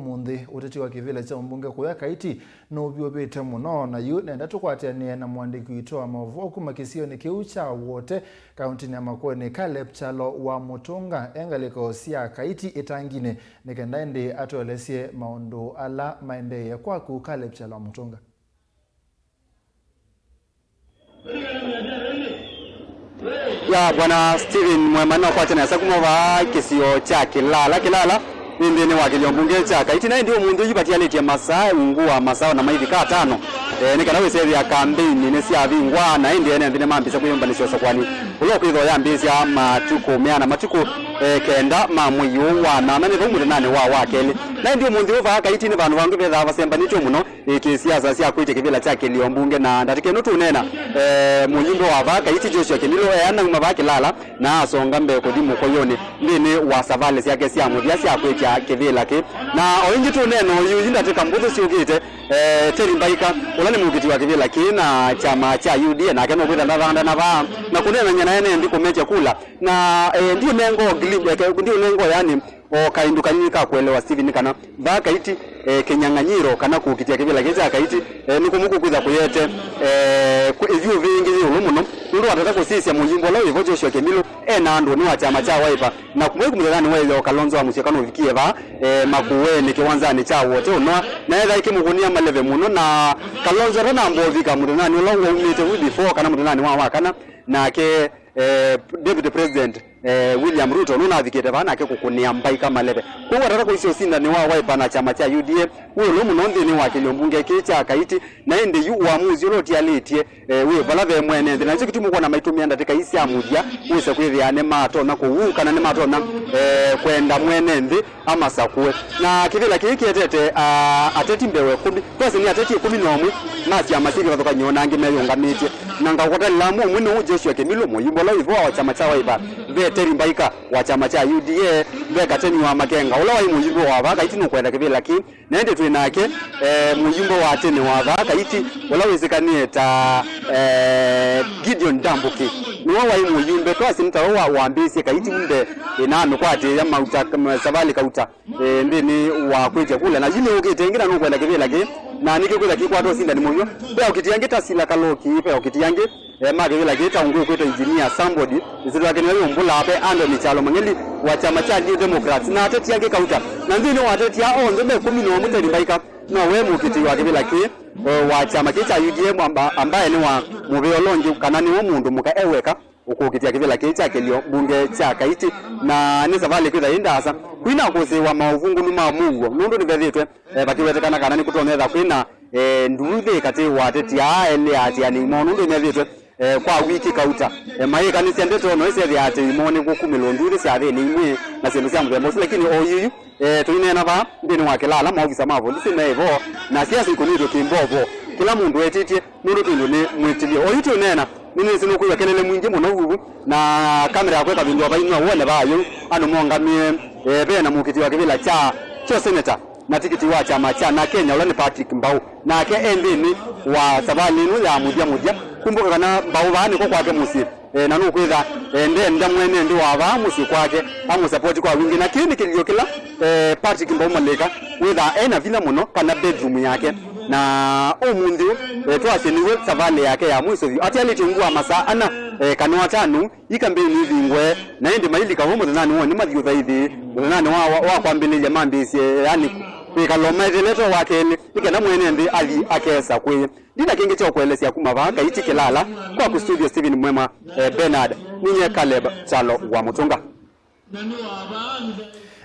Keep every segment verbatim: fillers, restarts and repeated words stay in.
ũmũnthĩ, ũteti wa kĩvĩla kya ũmbunge kũya Kaiti nũvyũvĩte mũno, na yu nenda tũkwatĩanĩe na mũandĩki witũ wa maũvoo kuma kĩsionĩ kĩu kya Wote, kaũntĩnĩ ya Makueni, Caleb Kyalo wa Mũtũnga, e ngalĩko sya Kaiti Ĩtanginĩ, nĩ kenda ĩndĩ atũelesye maũndũ ala maendeeie kwaku. Caleb Kyalo wa Mũtũnga. Ya, Bwana Stephen Mwema, nĩnakwatya nesa kuma vaa kĩsio kya Kĩlala. Kĩlala nĩ nthĩnĩ wa kĩlio mbunge kya Kaiti, na ĩndĩ ũmũnthĩ ũyu vatialĩtye masaa, ungu wa masaa ona maivika atano, eh, nĩ kana wĩsethĩa kambeini nĩsyavingwa, na ĩndĩ ene nthĩ nĩmambĩsya kwĩyũmbanĩsya ũsakwani ũla ũkwĩthwa yambĩĩsya matukũ meana, matukũ, eh, kenda ma mwei ũũ wa nana, nĩ vau mũthenyanĩ wa wakelĩ. Na ĩndĩ ũmũnthĩ ũũ vaa Kaiti nĩ vandũ vangĩ vethaa vasembanĩtw'e mũno, ĩ, kĩsiasa sya kwĩtya kĩvĩla kya kĩlio mbunge, na ndatĩka ĩno tũneena, eh, mũyumbe wa vaa Kaiti Joshua Kĩmilũ eanauma vaa Kĩlala na asonga mbee kũthi mũkoyonĩ nthĩnĩ wa savalĩ syake sya mũthya sya kwĩtya kĩvĩla kĩ. Na o ĩngĩ tũneena oyu, yu ndatĩka mbũthũ syũkĩte, eh, Terry Mbaika, ũla nĩ mũkiti wa kĩvĩla kĩ na kyama kya U D A, nake nũkwĩtha ndathandana vaa na kũneenany'a na ene nthĩ kũmetya kula. Na, eh, ndiũnengo glim-, eh, ndiũnengo yani, o kaĩndũ kanini ka kũelewa, Stephen, nĩ kana vaa Kaiti, eh, kĩnyang'anyĩro kana kũkitĩa kĩvĩla kĩĩ kya Kaiti, eh, nĩ kũmwe kũkwĩtha kũyete, eh, kũ-, ĩvyũvĩ ĩngĩ yĩ ĩũlũ mũno, nũndũ watata kũsisya mũyumbe ũla wĩ vo Joshua Kĩmilũ e na andũ nĩ wa kyama kya Wiper, na kumwei mũthenyanĩ wa ĩyoo Kalonzo wa mũsyĩ kana ũvikie vaa, eh, Makueni kĩwanzanĩ kya Wote ũnoa, na etha ĩkĩmũkũnĩa maleve mũno, na Kalonzo atanamba ũvika mũthenyanĩ ũla waumĩte vu before kana mũthenyanĩ wa wakana, nake eh, Deputy President, eh, William Ruto nũnavikĩte vaa nake kũkũnĩa Mbaika maleve. Kwoou atata kũisya ũsindani wa Wiper na kyama kya U D A wĩ ũlũ mũno nthĩnĩ wa kĩlio mbunge kĩĩ kya Kaiti, na ĩndĩ yu ũamuzi ũla ũtialĩtye, eh, wĩ vala ve mwene nthĩ, na nĩkyo kĩtumi ũkwona maitũmĩa ndatĩka ii sya mũthya wĩse kwĩthĩa nĩmatonya kũw'ũ kana nĩmatonya, eh, kwenda mwene nthĩ amasakũe. Na kĩvĩla kĩĩ kĩetete, ah, ateti mbee wa ĩkũmi. Twasye nĩ ateti ĩkũmi na ũmwe ma syama syĩ kĩvathũkany'o na angĩ meyũngamĩtye. Na ngaũkũtalĩla amwe, ũmwe nĩwe Joshua Kĩmilũ, mũyumbe ũla wĩ vo wa kyama kya Wiper. Ve Terry Mbaika wa kyama kya U D A, ve Kateni wa Makenga, ũla waĩ mũyumbe wa vaa Kaiti nũkwenda kĩvĩla kĩĩ. Na ĩndĩ twĩ nake, eh, mũyumbe wa tene wa vaa Kaiti, ũla wĩsĩkanĩe ta, eh, Gideon Ndambuki. Nĩwe waĩ mũyumbe, twasye nĩ tawe wa, wambĩĩsye Kaiti mbee, ĩna amĩkwatĩĩa mauta, savalĩ kauta, eh, nthĩnĩ wa kwĩtya kula. Na yu nĩũkĩte ĩngĩ na nũkwenda kĩvĩla kĩĩ, na nĩkĩkwĩtha kĩkwata ũsindani mũvyũ. Ve okiti angĩ ta Sila Kaloki, ve okiti angĩ, eh, ma kĩvĩla kĩĩ ta ũngĩ ũkwĩtwa Engineer Somebody, ĩsyĩtwa yake nĩyo yũmbũlaa ve Anthony Kyalo Mang'eli wa kyama kya New Democrats, na ateti angĩ kauta. Na nthĩnĩ wa ateti aa onthe me ĩkũmi na ũmwe, Terry Mbaika nowe mũkiti wa kĩvĩla kĩĩ, eh, wa kyama kĩĩ kya U D A amba-, ambaye nĩ wa mũvĩa ũla ũngĩ, kana nĩwe mũndũ mũka e weka ũkũkĩtya kĩvĩla kĩĩ kya kĩlio mbunge kya Kaiti, na nĩ savalĩ kwĩtha yĩ ndaasa. Kwina kũsĩĩwa maũvungũlu ma mũuo, nũndũ nĩvethĩĩtwe, eh, vakĩwetekana kana nĩkũtonya ĩtha kwĩna, eh, nduuthĩ katĩ wa ateti aa elĩ aatĩanĩi moo, nũndũ nĩmethĩĩtwe, eh, kwa wiki kauta, eh, mayĩkanĩsya ndeto no ĩsethĩa atĩi moo nĩkũkumĩlwa nduuthĩ syathĩnĩ imwe na syĩndũ sya mũthemba ũsu, lakini o yuyu, eh, tũineena vaa nthĩnĩ wa Kĩlala, maovisa ma volisi me vo, na siasa ikũnĩtwe kĩmbovo, kĩla mũndũ etĩtye nũndũ twĩndũ nĩ mwĩtĩlye. Oyu twĩneena, nĩnĩsĩ nũkwĩw'a kelele mwingĩ mũno vuvu, na kamera yakwa ĩkavindũa vai nĩwa wone vaa yĩu andũ mongamĩe, eh, ve na mũkiti wa kĩvĩla kya, kya ũseneta na tikiti wa kyama kya na Kenya, ũla nĩ Patrick Mbau. Nake e nthĩnĩ wa savalĩ ĩno ya mũthya mũthya. Kumbuka kana Mbau vaa nĩko kwake mũsyĩ, eh, na nũkwĩtha, eh, ndenda mwene nthĩ wa vaa mũsyĩ kwake amũsapoti kwa wingĩ. Na kĩĩ nĩ kĩlio kĩla, eh, Patrick Mbau Malĩka wĩthaa e na vinya mũno kana bedroom yake. Na ũmũnthĩ ũũ, eh, twasye nĩw'o savalĩ yake ya mwĩso vyũ. Atialĩtye ungu wa masaa ana, eh, kana atano, ii kambeini ivingwe, na ĩndĩ mailika vau mũthenyanĩ woo nĩmathiĩ ũthaithi. Mũthenyanĩ wa, wa, wa kwambĩlĩlya mambĩĩsye, yani, kwĩkala o maeteletwe wakelĩ, nĩ kenda mwene nthĩ athi akesa kwĩ. Ndina kĩngĩ kya ũkũelesya kuma vaa Kaiti Kĩlala, kwaku studio Stephen Mwema, eh, Bernard, ninyie Caleb Kyalo wa Mũtũnga.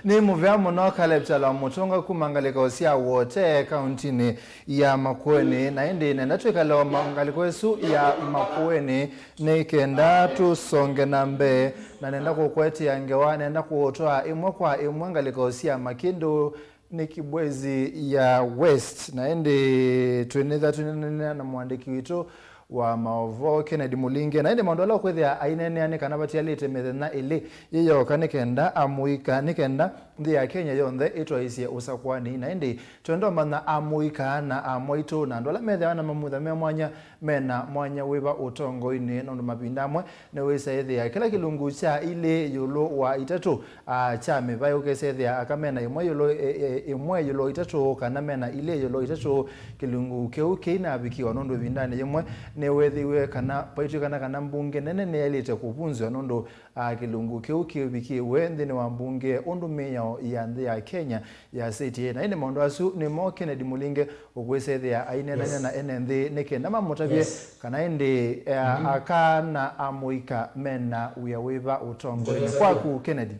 Nĩ mũvea mũno Caleb Kyalo wa Mũtũnga kuma ngalĩko sya Wote kauntinĩ ya Makueni, na ĩndĩ nenda twĩkale o ma-, ngalĩko ĩsu ya Makueni nĩ kenda tũsonge na mbee, na nenda kũkwetea ngewa, nenda kũũtwaa ĩmwe kwa ĩmwe ngalĩko sya Makindũ nĩ Kibwezi ya West, na ĩndĩ twĩnĩtha twĩnenea na mũandĩki witũ wa maũvoo Kennedy Mũlinge. Na ĩndĩ maũndũ ala ũkwĩthĩa aineenea nĩ kana vatialĩte mĩthenya ĩlĩ yĩ yoka nĩ kenda amũika, nĩ kenda nthĩ ya Kenya yonthe ĩtwaĩsye ũsakũani, na ĩndĩ twenda ũmanya amũika na amwaitũ na andũ ala methĩawa na mamutha me mwanya mena mwanya wĩva ũtongoinĩ, nũndũ mavinda amwe nĩwĩsa ĩthĩa kĩla kĩlungu kya ilĩ ĩũlũ wa itatũ, a, kya mĩvaĩ ũkesethĩa aka mena ĩmwe ĩũlũ, ĩ-, ĩ-, ĩmwe ĩũlũ wa itatũ, kana mena ilĩ ĩũlũ wa itatũ, kĩlungu kĩu kĩinavikiwa, nũndũ ĩvindanĩ yĩmwe nĩwethĩiwe kana vaitwĩkana kana mbunge nene nĩyaĩlĩte kũvunzwa, nũndũ, a, kĩlungu kĩu kĩvikĩwe nthĩnĩ wa mbunge ũndũ mĩao ya nthĩ ya Kenya yasĩtie. Na ĩndĩ maũndũ asu nĩmo Kennedy Mũlinge ũkwĩsethĩa aineenany'a na ene nthĩ nĩ kenda mamũtavye kana ĩndĩ, eh, aka na amũika mena wĩa wĩva ũtongoinĩ. Kwaku, Kennedy.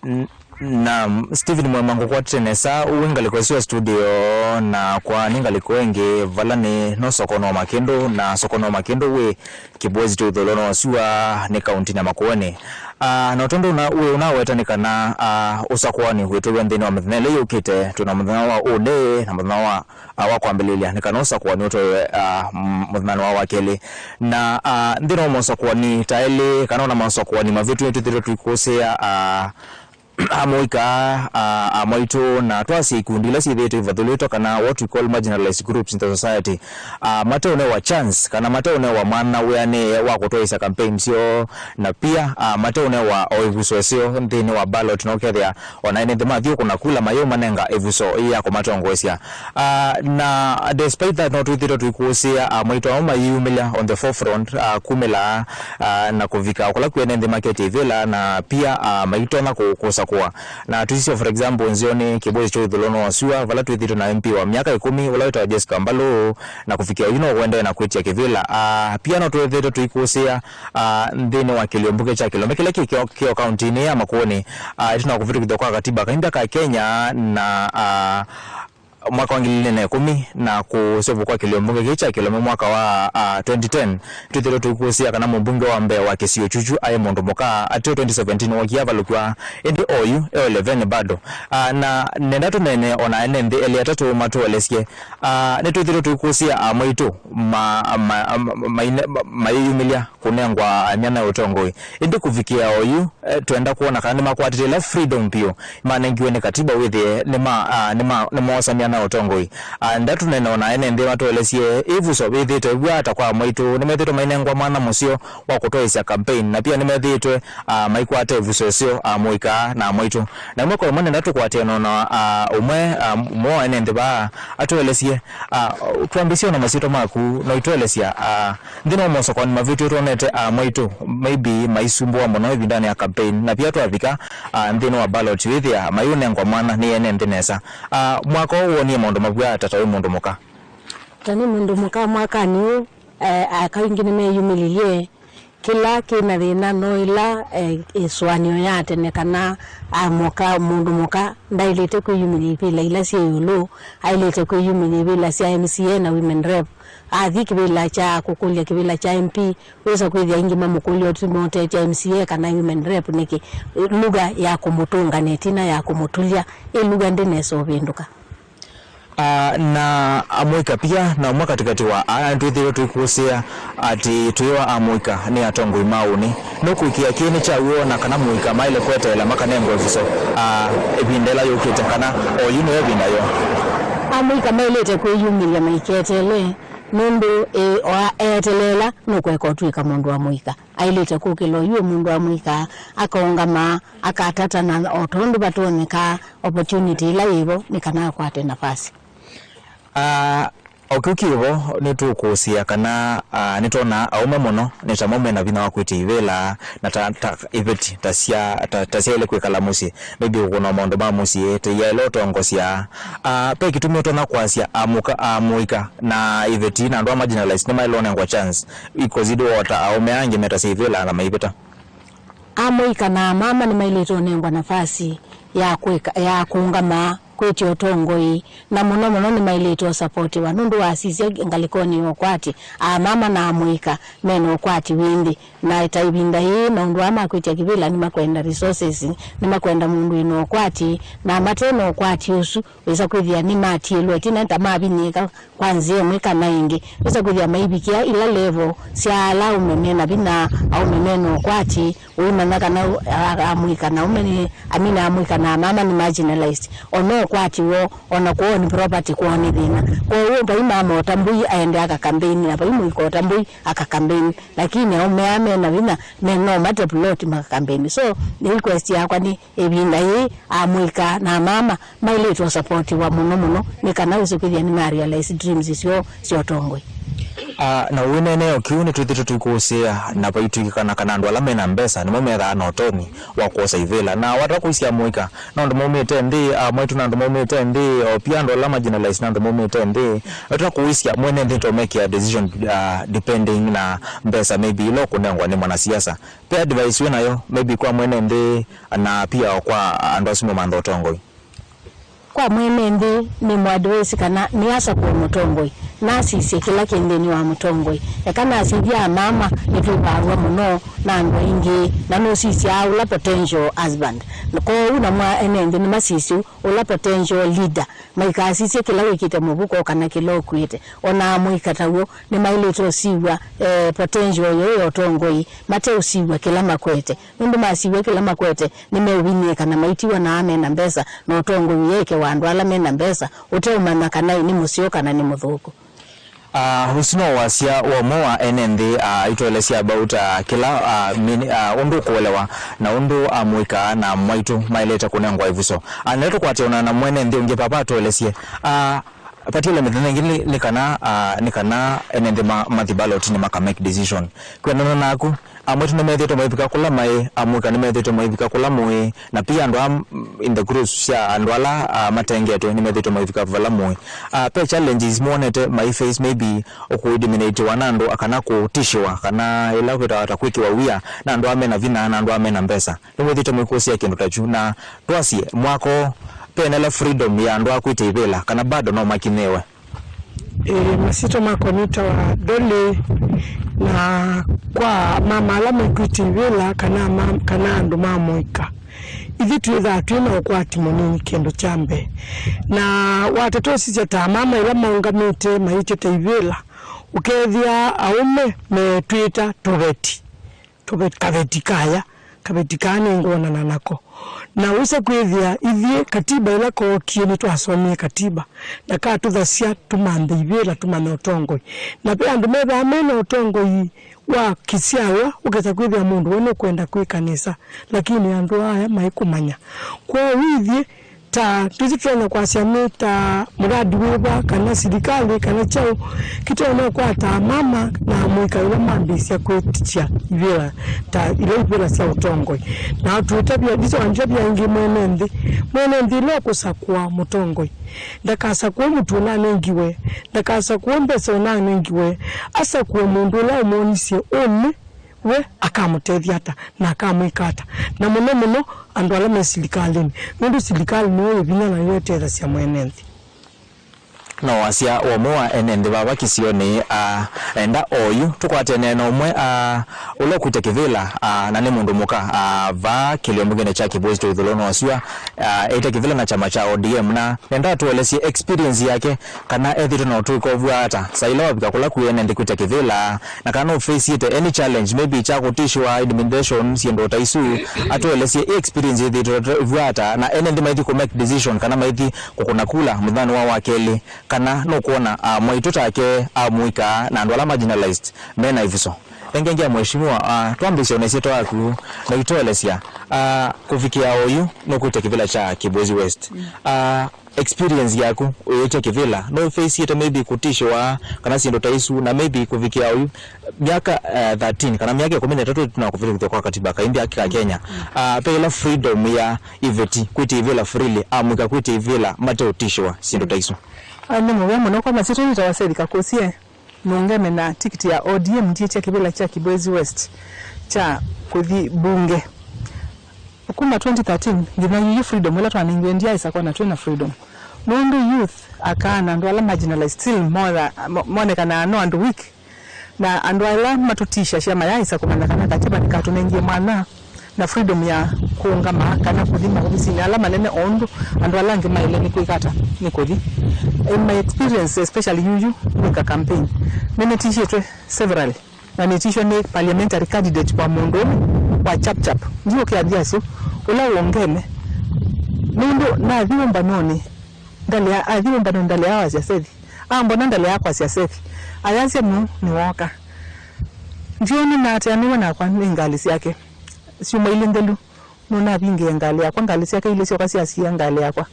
N-, na Stephen Mwema ngũkwatĩte nesa, ũu ngalĩko ĩsu ya studio, na kwa nĩ ngalĩko ĩngĩ vala nĩ no Sokono Makĩndũ, na Sokono Makĩndũ wĩ Kĩboezi kya ũthũlo na syũa nĩ kaunti ya Makueni. Ah, na tondũ una, wĩ unaweta nĩ kana, ah, ũsakũani wĩtũw'a nthĩnĩ wa mĩthenya ĩla yũkĩte, twĩ na mũthenya wa ũnĩ na mũthenya wa, ah, wa kwambĩlĩlya nĩ kana ũsakũani ũtũwe, ah, m-, mũthenyanĩ wa wakelĩ. Na, ah, nthĩnĩ wa maũsakũani ta elĩ kana ona maũsakũani mavĩtu nĩtwĩthĩtwe tũikũsĩa, ah, amũika, a, amwaitũ, na twasya ikundi ila syĩthĩĩtwe ivathũlĩtwe, kana what we call marginalized groups in the society, a, mateũnewa chance kana mateũnewa mwana wĩanĩe wa kũtwaĩsya campaign syoo, na pia, a, mateũnewa o ĩvuso ĩseo nthĩnĩ wa ballot, na ũkethĩa ona ene nthĩ mathiĩ kũna kula mayĩũmanenga ĩvuso ya kũmatongoesya. Ah, na despite that, no twĩthĩtwe tũikũsĩa, ah, amwaitũ amo mayĩyumĩlya on the forefront, ah, kumĩla, ah, na kũvika kũla kwĩ ene nthĩ maketye ivĩla, na pia, ah, maitonya kũ-, kũsakũa. Na tũisisya, for example, nzĩonĩ Kĩboezi kya ũthũlo na syũa, vala twĩthĩtwe na M P wa myaka ĩkũmi, ũla wĩtawa Jessica Mbalũ, na kũvikĩa yu no ũendee na kwĩtya kĩvĩla. Ah, pia no twĩthĩtwe tũikũsĩa, ah, nthĩnĩ wa kĩlio mbunge kya Kĩlombe kĩla kĩ kĩo, kĩo kaunti-inĩ ya Makueni, ah, ĩtina wa kũvĩtũkĩthwa kwa katiba kaimba ka Kenya, na, ah, mwaka wa ngili ilĩ na ĩkũmi na kũseũvw'a kwa kĩlio mbunge kĩĩ kya Kĩlombe mwaka wa, ah, twenty ten, twĩthĩtwe tũikũsĩa kana mũmbunge wa mbee wa kĩsio kyu kyu aĩ mũndũ mũka. Ateo twenty seventeen wookie avalũkw'a, ĩndĩ oyu e o leveni bado. Ah, na nenda tũneene o na ene nthĩ elĩ atatũ matũelesye. Ah, nĩtwĩthĩtwe tũikũsĩa amwaitũ ma, ma, ma, maine-, ma, mayĩyumĩlya kũnengwa myanya ya ũtongoi. Ĩndĩ kũvikĩa oyu, eh, twenda kwona kana nĩmakwatĩte ĩla freedom vyũ manengiwe nĩ katiba wĩthĩe nĩma-, ah, nĩma-, nĩmoosa myanya ya ũtongoi. Ah, ndatũnene o na ene nthĩ matũelesye ĩvuso vĩthĩte vw'ata kwa amwaitũ, nĩmethĩtwe mainengwa mwanya mũseo wa kũtwaĩsya campaign, na pia nĩmethĩĩtwe, ah, maikwata ĩvuso ĩseo, ah, amũika na amwaitũ. Na ĩmwe kwa ĩmwe nenda tũkwatĩane na, ah, ũmwe, ah, ũmwe wa ene nthĩ vaa atũelesye, ah, twambĩsye o na masyĩtwa maku, na ũitũelesya, ah, nthĩnĩ wa mosokoni mavĩtw'e twonete, ah, amwaitũ maybe maisumbũa mũno ĩvindanĩ ya campaign, na pia twavika, ah, nthĩnĩ wa ballot wĩthĩa mayũnengwa mwanya nĩ ene nthĩ nesa. Ah, mwaka ũũ wonie maũndũ mavw'a ata ta wĩ mũndũ mũka? Ta nĩ mũndũ mũka mwakanĩ ũũ, eh, aka aingĩ nĩmeyumĩlilye. Kĩla kĩna thĩna no ĩla, eh, ĩsũanĩo ya tene kana amũka, mũndũ mũka ndaĩlĩte kwĩyumĩlya ivĩla ila syĩ ĩũlũ, aĩlĩte kwĩyumĩlya ivĩla sya M C A na women rep. Athi kĩvĩla kya kũkũlya kĩvĩla kya M P, wĩsa kwĩthĩa aingĩ mamũkũlya ũtimotetya M C A kana women rep nĩkĩ? Lugha ya kũmũtũnga na ĩtina ya kũmũtulya, ĩ lugha ndĩnesa ũvĩndũka. Ah, na amũika pia na ũmwe katĩkatĩ wa aa nĩtwĩthĩĩtwe tũikũsĩa atĩ twĩwa amũika nĩ atongoi ma ũnĩ. Nũkũĩkĩĩa kĩĩ nĩ kya w'o na kana mũika maĩle kweteela makanengwa ĩvuso, ah, ĩvinda ĩla yũkĩte, kana oyu nĩyo ĩvinda yoo? Amũika maĩlĩte kwĩyumĩlya maiketeele, nũndũ, ĩ, o a-, eeteleela nũkũeka ũtw'ĩka mũndũ wa mũika. Aĩlĩte kũkĩla oyu e mũndũ wa mũika, akaũngama, akatatana o tondũ vatonyeka opportunity ĩla yĩvo nĩ kana akwate nafasi. Ah, o kĩu kĩvo, nĩtũkũsĩa kana, ah, nĩtwonaa aũme mũno nĩ tamo mena vinya wa kwĩtya ivĩla, na ta, ta iveti ta sya, ta, ta syaĩle kwĩkala mũsyĩ, maybe kũkũna maũndũ ma mũsyĩ, tũiyaĩle ũtongosya. Ah, ve kĩtumi ũtonya kwasya amũka, amũika na iveti na andũ a marginalized nĩmaĩle ũnengwa chance, because indo o ta aũme angĩ metasya ivĩla na maivĩta. Amũika na amama nĩmaĩlĩte ũnengwa nafasi ya kwĩka, ya kũũngama kwĩtya ũtongoi, na mũno mũno nĩmaĩlĩte ũsapotiwa nũndũ wasisya ngalĩkonĩ ya ũkwati, amama na amũika mena ũkwati wĩ nthĩ. Na ta ĩvinda yĩĩ, maũndũ aa ma kwĩtya kĩvĩla nĩmakwenda resources, nĩmakwenda mũndũ wĩna ũkwati, na mate na ũkwati ũsu, wĩsa kwĩthĩa nĩmatiĩlwe ĩtina ta mavinyĩĩka kwa nzĩa ĩmwe kana ĩngĩ. Wĩsa kwĩthĩa maivikĩa ila level sya ala aũme mena vinya, aũme mena ũkwati, ũimanya kana a-, amũika na aũme nĩ, I mean, amũika na amama nĩ marginalized. Ona ũkwati woo, ona kwoo nĩ property kwoo nĩ thĩna. Kwoou vai mama o ta mbũi aende aka campaign, na vai mũika o ta mbũi aka campaign. Lakini aũme aa mena vinya, me no mate plot maka campaign. So, the request yakwa nĩ, ĩvinda yĩĩ, amũika na amama maĩlĩtwe ũsapotiwa mũno mũno nĩ kana wĩsũkĩthya nĩma realize dreams syoo sya ũtongoi. Ah, na ũineenea o kĩu nĩtwĩthĩtwe tũikũsĩĩa na vaitw'ĩkana kana andũ ala mena mbesa nĩmo methaa na ũtonyi wa kwosa ivĩla. Na wata kũisya amũika na andũ maumĩte nthĩ, ah, mwaitũ na andũ maumĩte nthĩ, o pia andũ ala marginalized na andũ maumĩte nthĩ, wata kũisya mwene nthĩ tomekĩa decision, ah, depending na mbesa maybe ila ũkũnengwa nĩ mwanasiasa. Pe advice wĩ nayo, maybe kwa mwene nthĩ na pia kwa andũ asu momantha ũtongoi. Kwa mwene nthĩ, nĩ mũ advise kana nĩasakũe mũtongoi, nasisye kĩla kĩ nthĩnĩ wa mũtongoi. Eka nasisya amama, nĩtwĩvaaw'a mũno na andũ aingĩ, na nũsisyaa ũla potential husband. Kwoou na mwene nthĩ nĩmasisye ũla potential leader. Maikasisye kĩla wĩkĩte mũvuko kana kĩla ũkuĩte. O na amũika ta w'o, nĩmaĩlĩte ũsiw'a, eh, potential yoo ya ũtongoi, mateũsiw'a kĩla makwete. Nũndũ masiw'a kĩla makwete, nĩmeũvinyĩĩka na maitiwa na aa mena mbesa, na ũtongoi ũyeke wa andũ ala mena mbesa, ũteũmanya kana nĩ mũseo kana nĩ mũthũku. Ah, ũsu no wasya wa ũmwe wa ene nthĩ, ah, aitũelesya about, ah, kĩla, ah, mini-, ah, ũndũ ũkũelewa na ũndũ amũika na mwaitũ maĩlĩte kũnengwa ĩvuso. Ah, na tũkwate ona na mwene nthĩ ũngĩ papa atũelesye. Ah, patiele mĩthenya ĩngĩ nĩ, nĩ kana, ah, nĩ kana ene nthĩ ma, mathi ballot-inĩ maka make decision. Kwendana naku, amwaitũ nĩmethĩĩtwe maivika kũla maĩ, amũika nĩmethĩĩtwe maivika kũla mũĩ, na pia andũ a, in the groups sya andũ ala, ah, matengetwe nĩmethĩĩtwe maivika vala mũĩ. Ah, pe challenges mwonete mai face maybe ũkũeliminatiwa na andũ kana kũtishĩwa kana ĩla kwĩtawa ta kwĩkĩwa wia na andũ a mena vinya na andũ a mena mbesa? Nĩmwĩthĩĩtwe mũikũsĩa kĩndũ ta kyu, na twasye mwako penela freedom ya andũ a kwĩtya ivĩla kana bado no makinyĩwe? Ĩĩ, masyĩtwa makwa nĩtawa Dolly, na kwa mama ala mekwĩtya ivĩla kana ma-, kana andũ ma mũika, ithyĩ twĩthaa twĩ na ũkwati mũnini kĩndũ kya mbee. Na watata ũsisya ta mama ĩla maũngamĩte maitye ta ivĩla, ũkethĩa aũme metwĩta tũveti. Tũve-, kaveti kaya, kaveti kaa nĩngwonana nako. Na ũsa kwĩthĩa ithyĩ katiba ĩla kookie nĩtwasomie katiba, na katũthasya tũmanthe ivĩla, tũmanthe ũtongoi. Na ve andũ methĩawa mena ũtongoi wa kĩsyawa, ũkesa kwĩthĩa mũndũ we nũkwenda kwĩka nesa, lakini andũ aya maikũmanya. Kwoou ithyĩ ta twĩsĩ tũtonya kwasya nĩ ta mũradi wĩva, kana silikalĩ, kana kyaũ, kĩtonya ũkwata mama na amũika ĩla mambĩĩsya kwĩtya ivĩla, ta ila ivĩla sya ũtongoi. Na twĩtavya, ndĩsĩ wanjavya ĩngĩ mwene nthĩ. Mwene nthĩ ĩla ũkũsakũa mũtongoi, ndakasakũe mũtu ũnanengiwe, ndakasakũe mbesa ũnanengiwe, asakũe mũndũ ũla ũmwonisye ũnĩ we akamũtethya ata na akamwĩka ata, na mũno mũno andũ ala me silikalĩnĩ, nũndũ silikalĩ nĩyo yĩ vinya na nĩyo ĩtethasya mwene nthĩ. No wasya wa ũmwe wa ene nthĩ vava kĩsionĩ, a, enda oyu tũkwatene na ũmwe, a, ũla ũkwĩte kĩvĩla, a, na nĩ mũndũ mũka, a, vaa kĩlio mbungenĩ kya Kĩvũĩsĩ kya ĩthũlo no sua, a, ĩte kĩvĩla na kyama kya O D M, na nenda atũelesye experience yake, kana ethĩtwe na ũtũĩka ũvw'a ata, saa ila wavika kũla kwĩ ene nthĩ kwĩtya kĩvĩla, na kana nũfĩsĩte any challenge, maybe kya kũtishwa, intimidation, syĩndũ ta isu, atũelesye ĩ experience ĩthĩtwe ĩvw'a ata, na ene nthĩ maithi kũ make decision, kana maithi kũkũna kula mũthanĩ wa wakelĩ, kana nũkwona, a, mwaitũ take, amũika, na andũ ala marginalized, mena ĩvuso. Nengengea mheshimiwa, a, twambĩsya na ĩsyĩtwa yaku, na itũelesya, a, kũvikĩa oyu, nũkwĩtya kĩvĩla kya Kĩbwezi West. A, experience yaku ũyĩtya kĩvĩla, nũfĩsĩte maybe kũtishwa kana syĩndũ ta isu, na maybe kũvikĩa oyu myaka, eh, thirteen kana myaka ĩkũmi na ĩtatũ ĩtina kũvĩtũkĩthya kwa katiba kaĩ nthĩ ya Kenya, ah, ve ĩla freedom ya iveti kwĩtya ivĩla freely, amũika kwĩtya ivĩla mate ũtishwa syĩndũ ta isu? Ah, nĩ mũvea mũno. Kwa masyĩtwa nĩtawa Seth Kakusie. Nũngeme na tikiti ya O D M ndiĩtya kĩvĩla kya Kibwezi West kya kũthi mbunge. Kuma twenty thirteen nginya yuyu freedom ĩla twanengiwe ndyaĩsa kwona twĩ na freedom. Nũndũ youth, aka na andũ ala marginalized still motha-, mo-, monekanaa no andũ weak. Na andũ ala matũtisya syama yaaĩsa kũmanya kana katiba nĩkatũnengie mwanya na freedom ya kũũngama kana kũthi maovisinĩ ala manene o ũndũ andũ ala angĩ maĩle nĩ kwĩka ata, nĩ kũthi. In my experience, especially yuyu nĩka campaign, nĩnĩtisyĩtwe several, na nĩtishwa nĩ parliamentary candidate wa mũndũũme wa Chapchap, ndiũkĩa Ndiasũ, ũla ũũngeme, nũndũ nathi ũmbanonĩ, ndalea, athi ũmbanonĩ ndalea wasya Sethi. Ambona ndalea kwasya Sethi. Ayasya nũ nĩwooka. Ndiona naateanĩwe nakwa nĩ ngalĩ syake. Syumwa ilĩ nthelu, nũnavingĩe ngalĩ yakwa, ngalĩ syake ilĩ syoka syasia ngalĩ yakwa.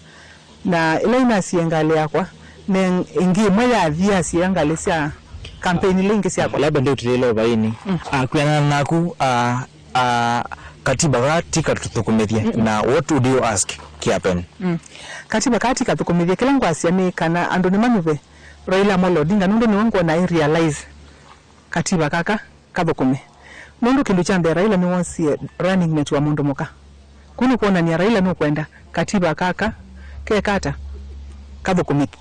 Na ĩla inasie ngalĩ yakwa, na ĩngĩ ĩmwe yathi yasia ngalĩ sya campaign ila ingĩ syakwa. Labda ndio tulilo baini. Mm. Ah, kwĩanana naku, ah, ah, katiba kaa ti katũthũkũmĩthye. Mm-mm. Na what would you ask kiapen? Mm. Katiba kaa ti kathũkũmĩthye, kĩla ngwasya nĩ kana andũ nĩmanyuve Raila Amolo Odinga, nũndũ nĩwe ngwona ai realize katiba kaka kathũkũme. Nũndũ kĩndũ kya mbee Raila nĩwoosie running mate wa mũndũ mũka. Kũu nĩ kwonania Raila nũkwenda katiba kaka keka ata? Kathũkũmĩke.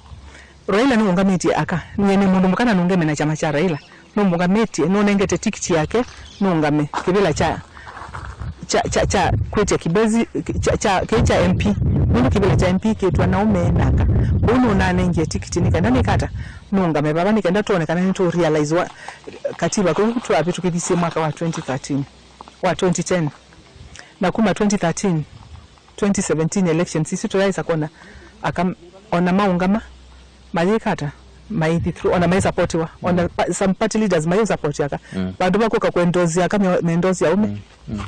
Raila nĩũngamĩtye aka. Nyie nĩ mũndũ mũka na nũngeme na kyama kya Raila. Nũmũngamĩtye, nũnengete tikiti yake, nũngame kĩvĩla kya, kya, kya, kya kwĩtya Kibwezi, kya, kya, kĩĩ kya M P. Nũndũ kĩvĩla kya M P kĩtwa na ũme na aka. Kũu nũnanengie tikiti nĩ kenda nĩka ata? Nũngame vava nĩ kenda twone kana nĩtũ realize wa, katiba kũu twavĩtũkĩthisye mwaka wa twenty thirteen, wa twenty ten. Na kuma twenty thirteen, twenty seventeen elections isu tũyaĩsa kwona aka ona maũngama mayĩka ata? Maithi through, ona maisupportiwa, ona pa-, some party leaders maisupporti aka. Mm. Vandũ va kũka kũendorse aka me-, meendorse aume. Mm. Mm.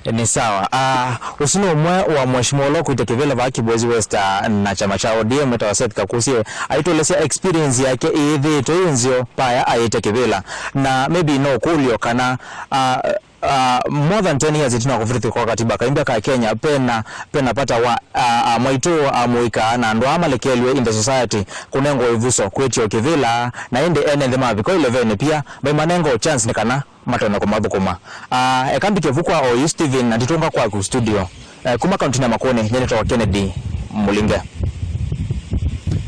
Nĩ sawa. Ah, ũsu nĩ ũmwe wa mheshimiwa ũla ũkwĩte kĩvĩla vaa Kibwezi West, ah, na kyama kya O D M, etawa Seth Kakusie. Aitũelesya experience yake ĩĩthĩĩtwe yĩ nzeo vaya aĩte kĩvĩla. Na maybe no ũkũlyo kana, ah, ah, more than ten years ĩtina wa kũvĩtũkĩthw'a kwa katiba kaimbya ka Kenya, pena, pena vata wa, ah, ah, mwaitũ, ah, mũika na andũ aa malekelw'e in the society kũnengwa ĩvuso, kwĩtyo kĩvĩla, na ĩndĩ ene nthĩ mavika ũilevenĩ pia maimanenga o chance nĩ kana matonya kũmathũkũma. Ah, eka mbike vu kwa oyu Steven na nditũnga kwaku studio. Eh, kuma kauntinĩ ya Makueni, nyie nĩtawa Kennedy Mũlinge.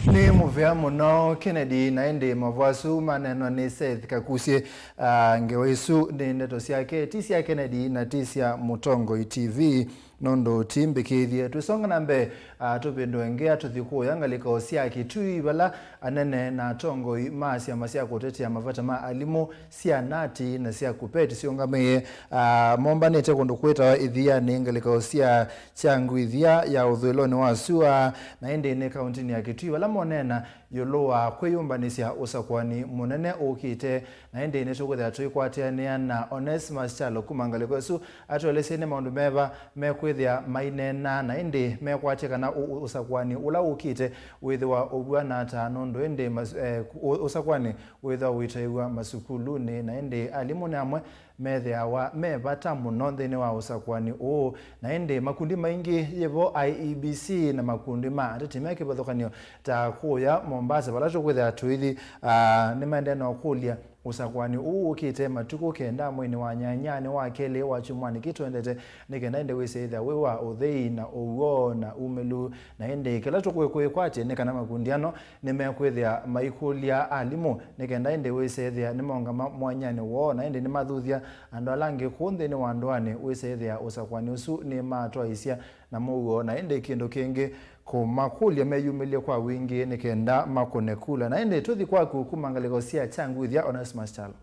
Nĩ mũvea mũno Kennedy, na ĩndĩ mavo asu manenwa nĩ Seth Kakusie. Ah, ngewa isu nĩ ndeto syake, ti sya Kennedy na ti sya Mũtongoi T V, nũndũ ti mbĩkĩthye. Twĩsonga na mbee, ah, tũvĩndũe ngĩa tũthi kũya ngalĩko sya Kitui, vala anene na atongoi ma syama sya kũtetea mavata ma alimũ sya nati na sya KUPPET syũngamĩe, ah, mombanĩte kũndũ kwĩtawa Ithianĩ, ngalĩko sya Kyangwithia ya ũthũĩlonĩ wa sua, na ĩndĩ nĩ kauntinĩ ya Kitui, vala moneena ĩũlũ wa kwĩyũmbanĩsya ũsakũani mũnene ũkĩte, na ĩndĩ nĩtũkwĩthĩa tũikwatĩanĩa na Onesmus Kyalo kuma ngalĩko ĩsu, atũelesye nĩ maũndũ meva mekwĩthĩa maineena, na ĩndĩ mekwatya kana ũ-, ũ-, ũsakũani ũla ũkĩte wĩthĩwa ũvw'ana ata, nũndũ ĩndĩ mas-, eh, ũ-, ũsakũani wĩthĩwa ũitaĩw'a masukulunĩ, na ĩndĩ alimũ nĩ amwe methĩawa me vata mũno nthĩnĩ wa ũsakũani ũũ, na ĩndĩ makundi maingĩ yĩvo I E B C na makundi ma ateti me kĩvathũkany'o ta kũya Mombasa, vala tũkwĩthĩa tũithi, ah, nĩmaendee na ũkũlya ũsakũani ũũ ũkĩte matukũ kenda mweinĩ wa nyanya nĩ wa kelĩ wa kyumwanĩ kĩ twendete, nĩ kenda ĩndĩ wĩsĩ ĩthĩa wĩ wa ũthei na ũw'o na umĩlu, na ĩndĩ kĩla tũkwĩkwatya nĩ kana makundi ano nĩmekwĩthĩa maikũlya alimũ nĩ kenda ĩndĩ wĩsĩ ĩthĩa nĩmaũngama mwanyanĩ woo, na ĩndĩ nĩmathuthya andũ ala angĩ kũũ nthĩnĩ wa ndũanĩ wĩsĩ ĩthĩa ũsakũani ũsu nĩmatwaĩsya na mũuo, na ĩndĩ kĩndũ kĩngĩ kũmakũlya meyumĩlye kwa wingĩ nĩ kenda makũne kula. Na ĩndĩ tũthi kwaku kuma ngalĩko sya Kyangwithia, Onesmus Kyalo.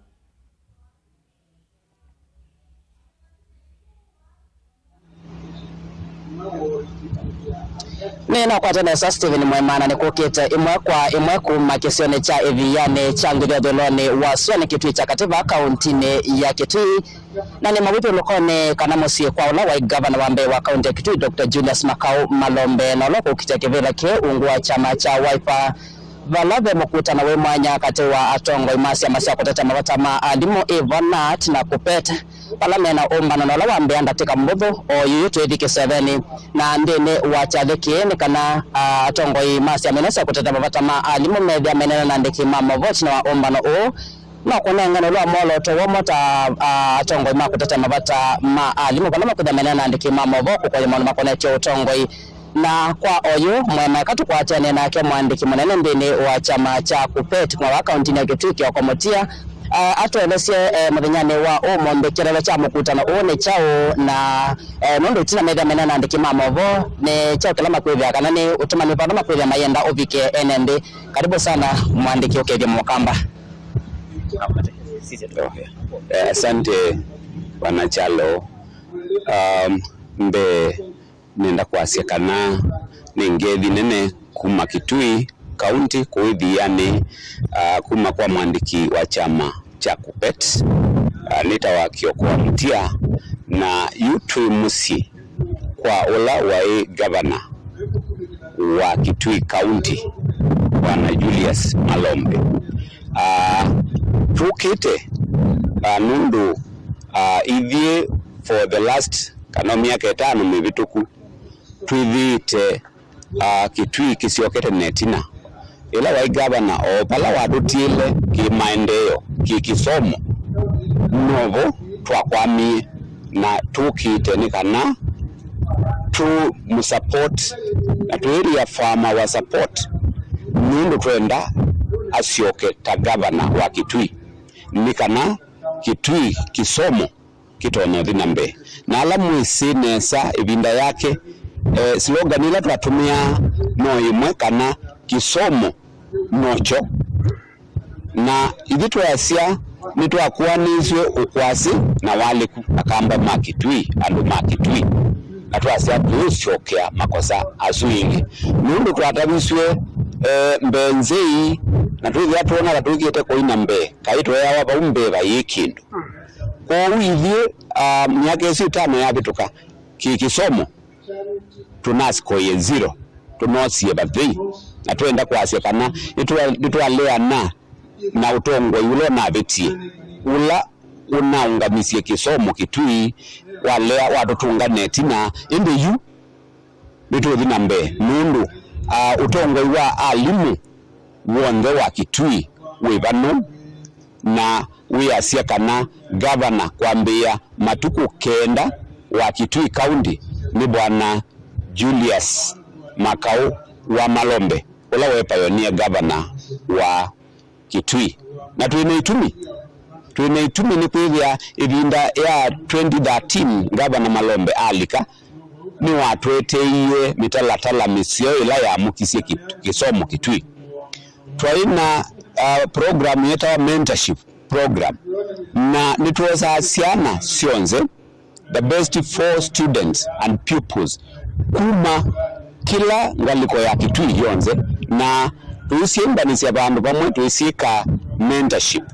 Nĩnakwata nesa Stephen Mwema, na nĩkũkĩte ĩmwe kwa ĩmwe kuma kĩsionĩ kya Ĩvianĩ kya Ngũthi ũthũĩlonĩ wa sua nĩ Kitui kya Katĩ vaa kauntinĩ ya Kitui, na nĩ mawĩthyũlũkonĩ kana mũsyĩ kwa ũla waĩ ngavana wa mbee wa kaunti ya Kitui, Doctor Julius Makau Malombe, na ũla ũkũkitya kĩvĩla kĩĩ ungu wa kyama kya Wiper. Vala ve mũkutano wĩ mwanya katĩ wa atongoi ma syama sya kũtetea mavata ma alimũ, ĩvo nat na KUPPET, vala mena ũmbano na ũla wambĩa ndatĩka mũvũthũ o yuyu twĩthi kĩsevenĩ. Na nthĩnĩ wa kyathĩ kĩĩ nĩ kana, ah, atongoi ma syama ino sya kũtetea mavata ma alimũ methĩa menena na andĩki ma maũvoo ĩtina wa ũmbano ũũ. No kũnengane ũla wa mwolooto woo mo ta, ah, atongoi ma kũtetea mavata ma alimũ vala makwĩthĩa menena na andĩki ma maũvoo kũkoya maũndũ makonetye ũtongoi. Na kwa oyu mwena, eka tũkwatene nake mũandĩki mũnene nthĩnĩ wa kyama kya KUPPET kuma wa kauntinĩ ya Kitui, Kioko Mutia, ah, atũelesye, eh, mũthenyanĩ wa ũmũnthĩ kĩeleelo kya mũkutano ũũ nĩ kyaũ, na, eh, nũndũ ĩtina methĩa mena na andĩki ma maũvoo, nĩ kyaũ kĩla makwĩthĩa kana nĩ ũtũmani ũvano makwĩthĩa mayenda ũvike ene nthĩ. Karibu sana mũandĩki ũkethye mũkamba. Eh, asante, Bwana Kyalo. Um, mbee nenda kwasya kana nĩ ngethi nene kuma Kitui County kũu ĩthianĩ, ah, kuma kwa mwandĩki wa kyama kya KUPPET, ah, nĩtawa Kioko wa Mutia, na yu twĩ mũsyĩ kwa ũla waĩ gavana wa Kitui County, Bwana Julius Malombe. Ah, tũkĩte, ah, nũndũ, ah, ithyĩ for the last, kana myaka ĩtano mĩvĩtũku, twĩthĩĩte, ah, Kitui kĩsyokete na ĩtina. Ĩla waĩ gavana, o vala watũtiĩle kĩ maendeeo, kĩ kĩsomo, novo twakwamie, na tũkĩte nĩ kana tũmũsupport na tũĩlĩa farmer wa support, nũndũ twenda asyoke ta gavana wa Kitui, nĩ kana Kitui kĩsomo kĩtonya ũthi na mbee. Na ala mwĩsĩ nesa ĩvinda yake, eh, slogan ĩla twatũmĩaa no ĩmwe kana kĩsomo nokyo. Na ithyĩ tweasya nĩtwakuanĩisye ũkwasi na walĩku, akamba ma Kitui, andũ ma Kitui, na twasya tũũsyokea makosa asu ĩngĩ. Nũndũ twatavisw'e, eh, mbee nzei, na twĩthĩa twona ta tũikĩte kũi na mbee, kaĩ tweawa vau mbee vaiĩ kĩndũ. Kwoou ithyĩ, ah, myaka ĩsu ĩtano yavĩtũka, kĩ kĩsomo tũnasikoie zero, tũnosie vathei, na twenda kwasya kana nĩtwa-, nĩtwaleana na ũtongoi ũla ũnavĩtie, ũla ũnaũngamisye kĩsomo Kitui, walea watũtũnga na ĩtina, ĩndĩ yu nĩtũthi na mbee, nũndũ, ah, ũtongoi wa alimũ w'onthe wa Kitui wĩ vano, na wĩasya kana gavana kwambĩĩa matukũ kenda wa Kitui County nĩ Bwana Julius Makau wa Malombe, ũla waĩ pioneer gavana wa Kitui. Na twĩ na itumi, twĩ na itumi nĩ kwĩthĩa ĩvinda ya twenty thirteen Gavana Malombe alika, nĩwatũeteie mĩtalatala mĩseo ĩla yamũkisye kĩ-, kĩsomo Kitui. Twaĩ na, uh, program yetawa mentorship program, na nĩtwosaa syana syonthe, the best four students and pupils, kuma kĩla ngalĩko ya Kitui yonthe, na tũisyĩmbanĩsya vandũ vamwe, tũisyĩka mentorship.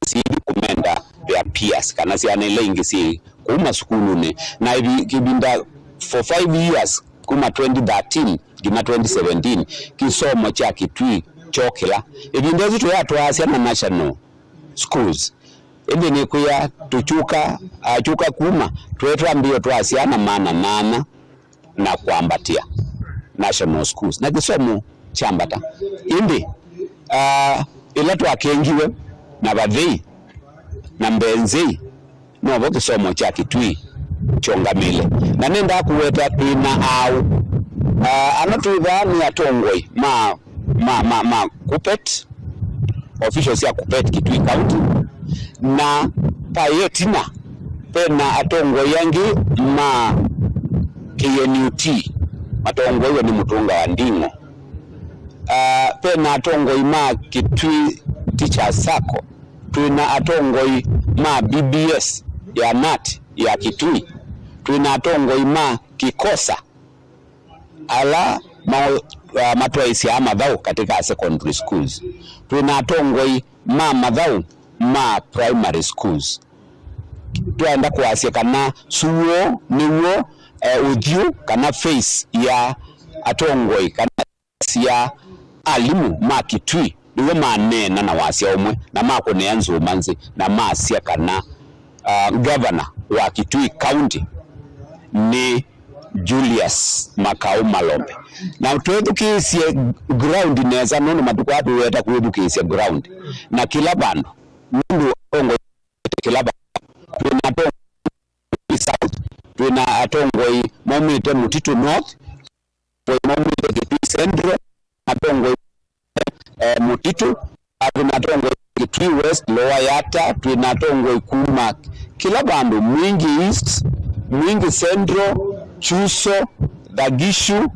Syĩthi kũmenda their peers, kana syana ila ingĩ syĩ kuma sukulunĩ. Na ĩvi-, kĩvinda for five years, kuma twenty thirteen nginya twenty seventeen, kĩsomo kya Kitui kyokĩla. Ĩvinda ĩsu tũyatwaasya na national schools. Ĩndĩ nĩkwĩa tũkyũka, akyũka kuma, twetwambĩĩo twa syana maana nana na kwambatĩa national schools, na kĩsomo kyambata. Ĩndĩ, ah, ĩla twakengiwe na vathei na mbee nzei, novo kĩsomo kya Kitui kyongamĩle. Na nenda kũweta twĩ na aau. Ah, ano twĩ vaa nĩ atongoi ma, ma, ma, ma KUPPET, officials sya KUPPET Kitui County, na paĩ ĩtina, ve na atongoi angĩ ma K N U T matongoew'e nĩ Mũtũnga wa Nding'o. Ah, ve na atongoi ma Kitui Teachers Sacco, twĩ na atongoi ma B B S ya nat ya Kitui, twĩ na atongoi ma KICOSA, ala ma-, ah, matwaĩsyaa mathaũ katika secondary schools. Twĩ na atongoi ma mathaũ ma primary schools. Twaenda kwasya kana suo nĩw'o, eh, ũthyũ kana face ya atongoi kana ya alimũ ma Kitui, nĩw'o maneena na wasya ũmwe na makũnea nzũma nzĩ na masya kana, ah, gavana wa Kitui County nĩ Julius Makau Malombe. Na twethukĩĩsye ground nesa, nũndũ matukũ aa tũweta kwĩthukĩĩsya ground na kĩla vandũ, nũndũ atongoi kĩla vandũ. Twĩ na atongoi South, Twĩ na atongoi maumĩte Mũtitũ North, atongoi maumĩte Kitui Central, atongoi, eh, Mũtitũ, na twĩ na atongoi Kitui West, Lower Yatta, twĩ na atongoi kuma kĩla vandũ, Mwingi East, Mwingi Central, Chuso, Thagishu,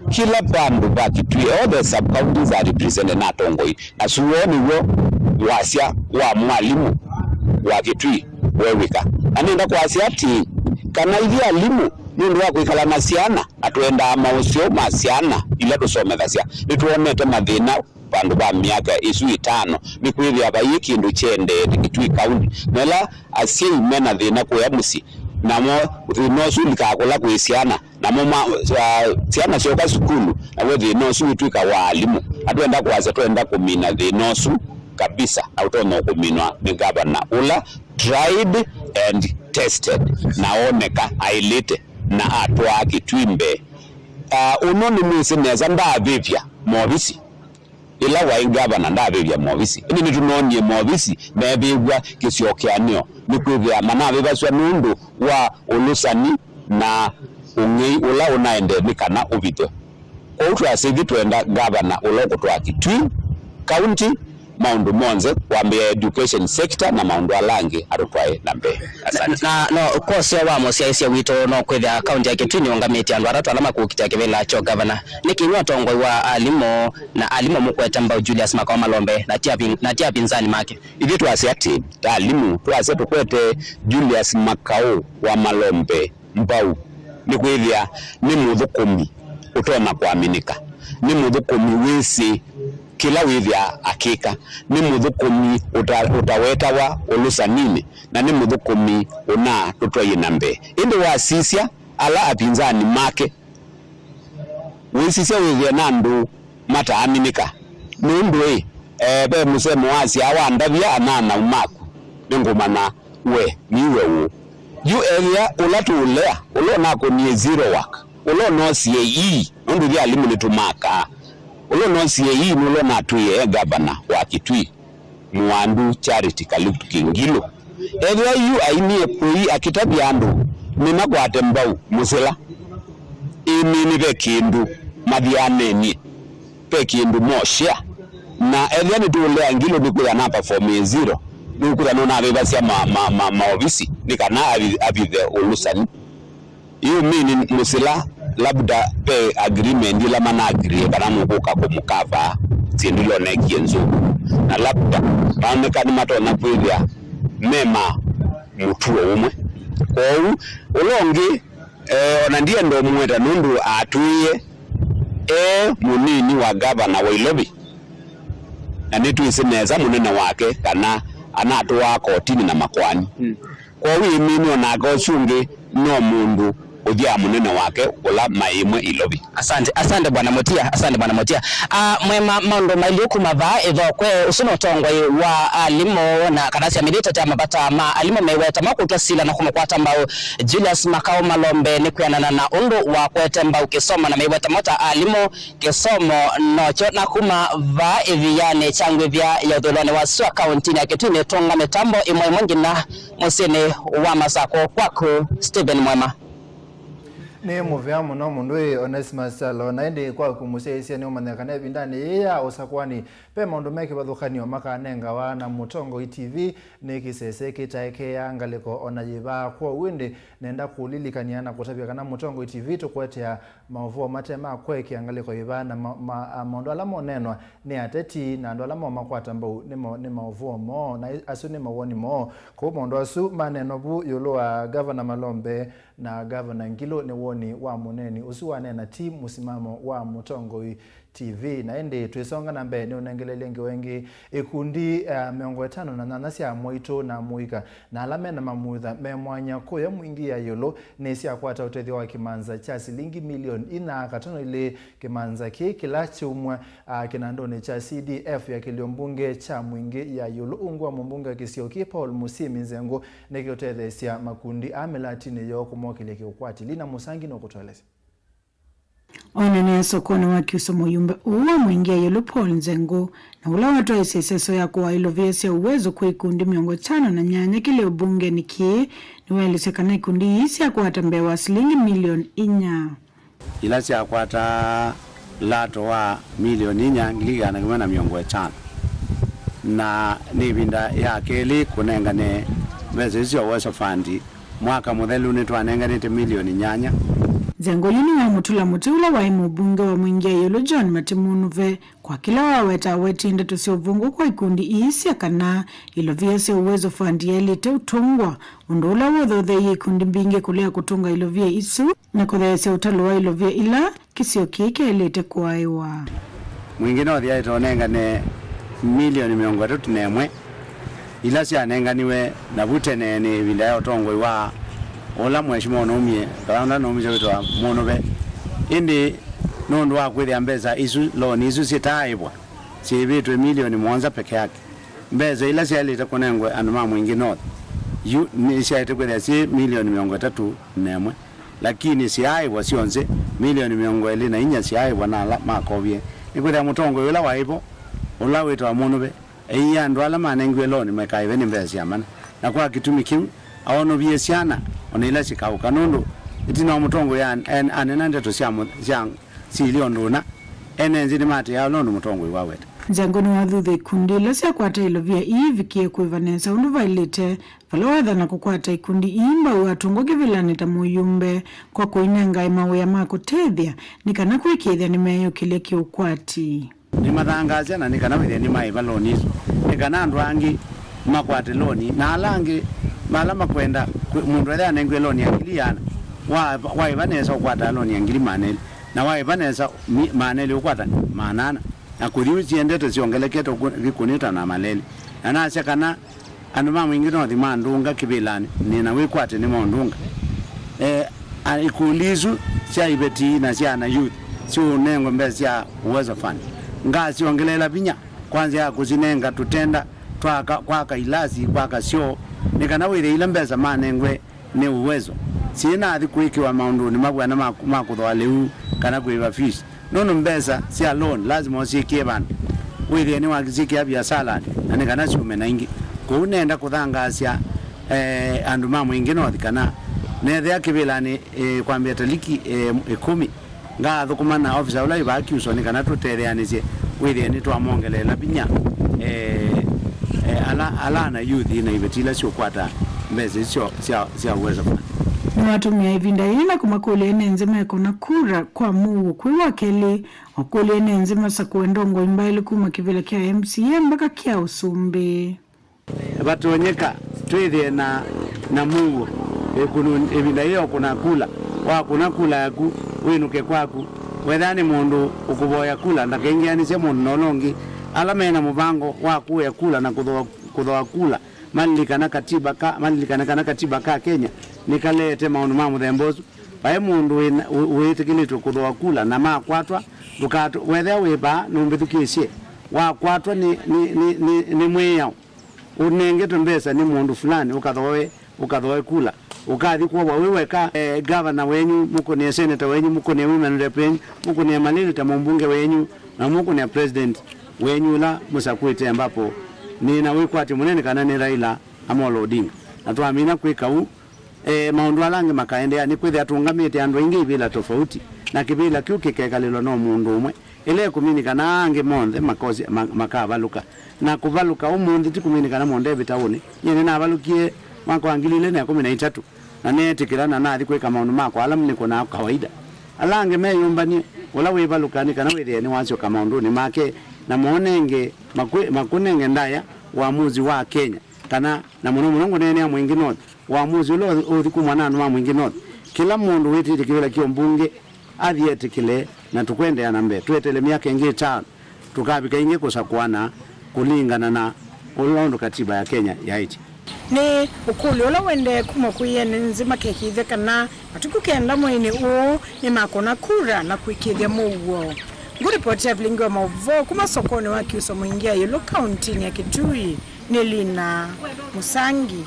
kĩla vandũ va Kitui, all the sub counties are represented na atongoi. Na suo nĩw'o wasya wa mwalimũ wa Kitui wew'ĩka. Na nenda kwasya atĩ, kana ithyĩ alimũ, nũndũ wa kwĩkala na syana, na twendaa maũseo ma syana ila tũsomethasya, nĩtwonete mathĩna vandũ va myaka ĩsu ĩtano, nĩkwĩthĩa vaiĩ kĩndũ kyendeete Kitui County. Na ĩla asyai mena thĩna kũya mũsyĩ, namo thĩna ũsu lika kũla kwĩ syana, namo ma, uh, syana syoka sukulu, naw'o thĩna ũsu wĩtw'ĩka wa alimũ. Na twenda kwasya, twenda kũmina thĩna ũsu kabisa, na ũtonya kũminwa nĩ ngavana ũla tried and tested, na oneka aĩlĩte, na atwaa Kitui mbee. Uh, ũno nĩmwĩsĩ nesa, ndaavĩvya movisi. Ĩla waĩ ngavana ndavĩvya movisi, ĩndĩ nĩtũnoonie movisi meevĩvw'a kĩsyokeanĩo, nĩkwĩthĩa manavĩvasw'a nũndũ wa ũlũsani na ũng'ei ũla ũnaendee nĩ kana ũvithwe. Kwoou twasya ithyĩ twenda ngavana ũla ũkũtwaa Kitui County maũndũ monthe, kwambĩĩa education sector na maũndũ ala angĩ, atũtwae na mbee. Asante. Na, na no, kwa ũseo wa mũsyaĩĩsya witũ, no kwĩthĩa kaunti ya Kitui nĩũngamĩtye andũ atatũ ala makũkitĩa kĩvĩla kya ũngavana. Nĩkĩ inyw'ĩ atongoi wa alimũ na alimũ mũkwete mbau Julius Makao Malombe na ti avi-, na ti apinzani make? Ithyĩ twasya atĩ, ta alimũ, twasya tũkwete Julius Makao wa Malombe mbau, nĩkwĩthĩa nĩ mũthũkũmi ũtonya kũaminĩka, nĩ mũthũkũmi wĩsĩ kĩla wĩthĩaa akĩka, nĩ mũthũkũmi ũta-, ũtawetawa ũlũsaninĩ, na nĩ mũthũkũmi ũnatũtwaie na mbee. Ĩndĩ wasisya ala apinzani make, wĩsisya wĩthĩe na andũ mataaminĩka. Nũndũ-ĩ, eh, ve mũsemo wasyaa, "Wandavya anyanyaũ maku, nĩngũmanya we nĩwe ũũ." Yu ethĩa ũla tũũlea, ũla ũnakũnie zero work, ũla ũnoosie ii, nũndũ ithyĩ alimũ nĩtũmakaa, ũla ũnoosie ii nũla ũnatwĩe e ngavana wa Kitui, Mũwandu Charity Kaluki Ngilu. Ethĩwa yu ainie kũi akĩtavya andũ nĩmakwate mbau mũsĩla, ĩmĩnĩ ve kĩndũ mathianenie, ve kĩndũ moshea. Na ethĩwa nĩtũũlea Ngilu nĩkwĩthĩa na perform zero, nĩũkwĩthĩa nũnavĩvasya ma, ma, ma, maovisi nĩ kana avi-, avithe ũlũsani. Yu mini mũsĩla, labda ve agreement ila mana agree kana nũkũka kũmũkava syĩndũ ila ũneekie nzũku, na labda maoneka nĩmatonya kwĩthĩa me ma mũtuo ũmwe. Kwoou ũla ũngĩ, eh, ona ndienda ũmũweta nũndũ atwĩe e mũnini wa ngavana wa Ilovi, na nĩtwĩsĩ nesa mũnene wake kana anatũaa kotinĩ na makoani. Mm. Kwoou ĩmini o nake ũsu ũngĩ no mũndũ ũthyaa mũnene wake ũla maĩmwe Ilovi. Asante, asante Bwana Mutia, asante Bwana Mutia. Ah, Mwema, maũndũ mailye kuma vaa ĩthokwe, ũsu nĩ ũtongoi wa alimũ na kana syama ila itetea mavata ma alimũ meweta makũtwa sila na kũmũkwata mbau Julius Makao Malombe nĩ kwĩanana na ũndũ wakwete mbau kĩsomo na meweta mo ta alimũ. Kĩsomo nokyo na kuma vaa ĩvianĩ kya ngwĩvya ya ũthũĩlonĩ wa sua kaũntinĩ ya Kitui nĩtũnga mĩtambo ĩmwe ĩmwe nginya mũsyĩnĩ wa Masakũ. Kwaku Stephen Mwema. Nĩ mũvea mũno mũndũ ĩ Onesimus Kyalo, na ĩndĩ kwaku mũsyaĩĩsya nĩũmanya kana ĩvindanĩ yĩĩ ya ũsakũani ve maũndũ me kĩvathũkany'o makanengawa na Mũtongoi T V nĩ kĩsese kĩtaekeaa ngalĩko ona yĩva. Kwoou ĩndĩ nenda kũlilikany'a na kũtavya kana Mũtongoi T V tũkũetea maũvoo mate ma kũekea ngalĩko ĩva, na ma, ma, a, maũndũ ala moneenwa nĩ ateti na andũ ala momakwata mbau nĩ mo, nĩ maũvoo moo, na i-, asu nĩ mawoni moo. Kwoou maũndũ asu maneenwa vu ĩũlũ wa Ngavana Malombe na Ngavana Ngilu nĩ woni wa mũneeni ũsu waneena, ti mũsimamo wa Mũtongoi T V. Na ĩndĩ twĩsonga na mbee, nĩũnengeleelye ngewa ĩngĩ. Ikundi, eh, mĩongo ĩtano na nyanya sya amwaitũ na amũika na ala mena mamutha me mwanya kũya Mwingi ya ĩũlũ nĩsyakwata ũtethyo wa kĩmanza kya silingi milioni inya katono ilĩ. Kĩmanza kĩĩ kĩla kyaumw'a, ah, kĩnandũnĩ kya C D F ya kĩlio mbunge kya Mwingi ya ĩũlũ ungu wa mũmbunge wa kĩsio kĩĩ Paul Mũsyĩmi Nzengũ nĩkĩũtetheesya makundi aa mĩlatinĩ yoo kũmokĩlya kĩũkwati. Lina Mũsangi nũkũtũelesya. Onanĩa sokonĩ wa Kyuso, mũyumbe ũũ wa Mwingi Ayulu Paul Nzengu, na ũla watwaĩsye ĩseso ya kũaa ilovia sya Uwezo kwĩ ikundi mĩongo ĩtano na nyanya kĩlĩ ũmbungenĩ kĩĩ, nĩwaelesya kana ikundi ii syakwata mbee wa silingi milioni inya. Ila syakwata lato wa milioni inya ngili ĩana kĩmwe na mĩongo ĩtano, na nĩ ĩvinda ya kelĩ kũnengane mbesa isu sya Uwezo Fund. Mwaka mũthelu nĩtwanenganĩte milioni nyanya. Nzengo yu nĩwamũtũla mũtĩ ũla waĩ mũmbunge wa Mwingi Ayulu John Mati Munuve kwa kĩla wawetaa wetie ndeto sya ũvũngũ kwa ikundi ii sya kana ilovia sya Uwezo Fund yaĩlĩte ũtũngwa, ũndũ ũla wũthotheeie ikundi mbingĩ kũlea kũtũnga ilovia isu na kũtheesya ũtalo wa ilovia ila kĩsio kĩĩ kyaĩlĩte kũaĩwa. Mwingi North yaĩte ũnengane milioni mĩongo ĩtatũ na ĩmwe ila syanenganiwe navu tene nĩ ĩvinda ya ũtongoi wa ũla Mheshimiwa ũnaumie, kana ũla ũnaumisye wĩtawa Munuve. Ĩndĩ nũndũ wa kwĩthĩa mbesa isu, loan isu syĩtaaĩvwa, syĩĩvĩtwe milioni mũonza peke yake. Mbesa ila syaĩlĩte kũnengwe andũ ma Mwingi North yu nĩsyaĩte kwĩthĩa syĩ milioni mĩongo ĩtatũ na ĩmwe. Lakini syaaĩvwa syonthe, milioni mĩongo ĩlĩ na inya syaaĩvwa na ala makovie. Nĩkwĩthĩa mũtongoi ũla waĩ vo, ũla wĩtawa Munuve, eie andũ ala manengiwe loan makaĩve nĩ mbesa sya mana. Na kwa kĩtumi kĩu, aonovie syana o na ila sikaũka, nũndũ ĩtina wa mũtongoi an-, an-, anena ndeto sya mũ-, sya sili ũndũ ũna, ene nthĩ nĩmatĩĩawa nũndũ mũtongoi waweta. Nzengo nĩwathuthya ikundi ila syakwata ilovia ii ivikie kũĩva nesa ũndũ vaĩlĩte, vala wathana kũkwata ikundi ii mbau atũngwa kĩvĩlanĩ ta mũyumbe kwa kũinengae mawĩa ma kũtethya nĩ kana kũĩkĩĩthya nĩmeeyũkĩlya kĩũkwati. Nĩmathangaasya na nĩ kana wĩthĩe nĩmaĩva loan isu, nĩ kana andũ angĩ makwate loan, na ala angĩ ala makwenda kwĩ-, mũndũ ethĩa anengiwe loan ya ngili ĩana, wa-, waĩva nesa ũkwataa loan ya ngili maana elĩ, na waĩva nesa mi-, maana elĩ ũkwata maana ana, na kũthi ũsiendete syongelekete ũkũ-, kĩkũnĩta na maleli. Na nasya kana andũ ma Mwingi North mandũnga kĩvĩlanĩ, nĩ na wĩkwatyo nĩmaũndũnga. Eh, a, ikundi isu sya iveti na sya ana youth siũnengwe mbesa sya Uwezo Fund, ngasyongeleela vinya kwa nzĩa ya kũsinenga tũtenda twa ka-, kwaka ilasi, kwaka syoo, nĩ kana wĩthĩe ila mbesa manengwe nĩ Uwezo syĩnathi kũĩkĩwa maũndũnĩ mavw'ana ma, ma kũthooa lĩu kana kũĩva fees. Nũndũ mbesa sya loan lasima ũsyĩkĩe vandũ, wĩthĩe nĩwasyĩkĩa viasalanĩ, na nĩ kana syume na ingĩ. Kwoou nenda kũthangaasya, eh, andũ ma Mwingi North kana neethĩa kĩvĩlanĩ, eh, kwambĩa taliki, eh, ĩkũmi, ngathũkũma na ofisa ũla wĩ vaa Kyuso nĩ kana tũtetheanĩsye wĩthĩe nĩtwamongeleela vinya, eh, eh, ala, ala ana youth na iveti ila siũkwata mbesa isu sya, sya, sya Uwezo Fund. Nĩwatũmĩa ĩvinda yĩĩ na kũmakũlya ene nthĩ mekũna kura kwa mũuo kwĩ wa kelĩ, o kũlya ene nthĩ masakũe ndongoi mbaĩlu kuma kĩvĩla kya M C A mbaka kya ũsumbĩ. Vatonyeka twĩthĩe na, na mũuo ĩkũnũ ĩvinda yĩĩ ũkũna kula. Wakũna kula yaku, wĩnũke kwaku. Wethĩa nĩ mũndũ ũkũvoya kula, ndakaingĩanĩsye mũndũ na ũla ũngĩ. Ala me na mũvango wa kũĩa kula na kũthooa, kũthooa kula, malilikana katiba ka, malilikane kana katiba ka Kenya nĩkaleete maũndũ ma mũthemba ũsu. Vai mũndũ wĩ na, wĩ-, wĩtĩkĩlĩtwe kũthooa kula, na makwatwa, ndũkatũ-, wethĩa wĩ vaa nũmbĩthukĩĩsye, wakwatwa nĩ, nĩ, nĩ, nĩ, nĩ mwĩao, ũnengetwe mbesa nĩ mũndũ fulani ũkathooe, ũkathooe kula, ũkathi kwovwa wĩ weka, eh, gavana wenyu, mũkũnĩe seneta wenyu, mũkũnĩe women rep wenyu, mũkũnĩe malĩlĩ ta mũmbunge wenyu, na mũkũnĩa president wenyu ũla mũsakwĩte, ambapo nĩ na wĩkwatyo mũnene kana nĩ Raila Amolo Odinga. Na twamina kwĩka ũu, e, maũndũ ala angĩ makaendeea, nĩkwĩthĩa tũũngamĩte andũ aingĩ ivĩla tofauti, na kĩvĩla kĩu kĩkekalĩlwa no mũndũ ũmwe. Ĩla ĩkũmini kana aa angĩ monthe makosya, ma-, makavalũka. Na kũvalũka ũmũnthĩ ti kũmini kana mũndũ e vĩtaũnĩ. Nyie nĩnavalũkie mwaka wa ngili ilĩ na ĩkũmi na itatũ, na neetĩkĩla na nathi kwĩka maũndũ makwa ala nĩkũnaa kawaida. Ala angĩ meyũmbany'e, ũla wĩvalũka nĩ kana wĩthĩe nĩwasyoka maũndũnĩ make, na monenge, makwĩ-, makũnenge ndaĩa ũamuzi wa Kenya, kana, na mũno mũno ngũneenea Mwingi North, ũamuzi ũla ũthi kumwa na andũ ma Mwingi North. Kĩla mũndũ wĩtĩte kĩvĩla kya ũmbunge athi etĩkĩle, na tũkwendeea na mbee. Tweteele myaka ĩngĩ ĩtano, tũkavika ĩngĩ kũsakũana kũlingana na ũla ũndũ katiba ya Kenya yaĩtye. Nĩ ũkũlyo ũla ũendee kuma kwĩ ene nthĩ makekĩĩthya kana matukũ kenda mweinĩ ũũ nĩmakũna kura na kũĩkĩĩthya mũuo. Ngũripoti ya vilingi wa maũvoo kuma sokonĩ wa Kyuso Mwingi Ayulu kauntinĩ ya Kitui nĩ Lina Mũsangi.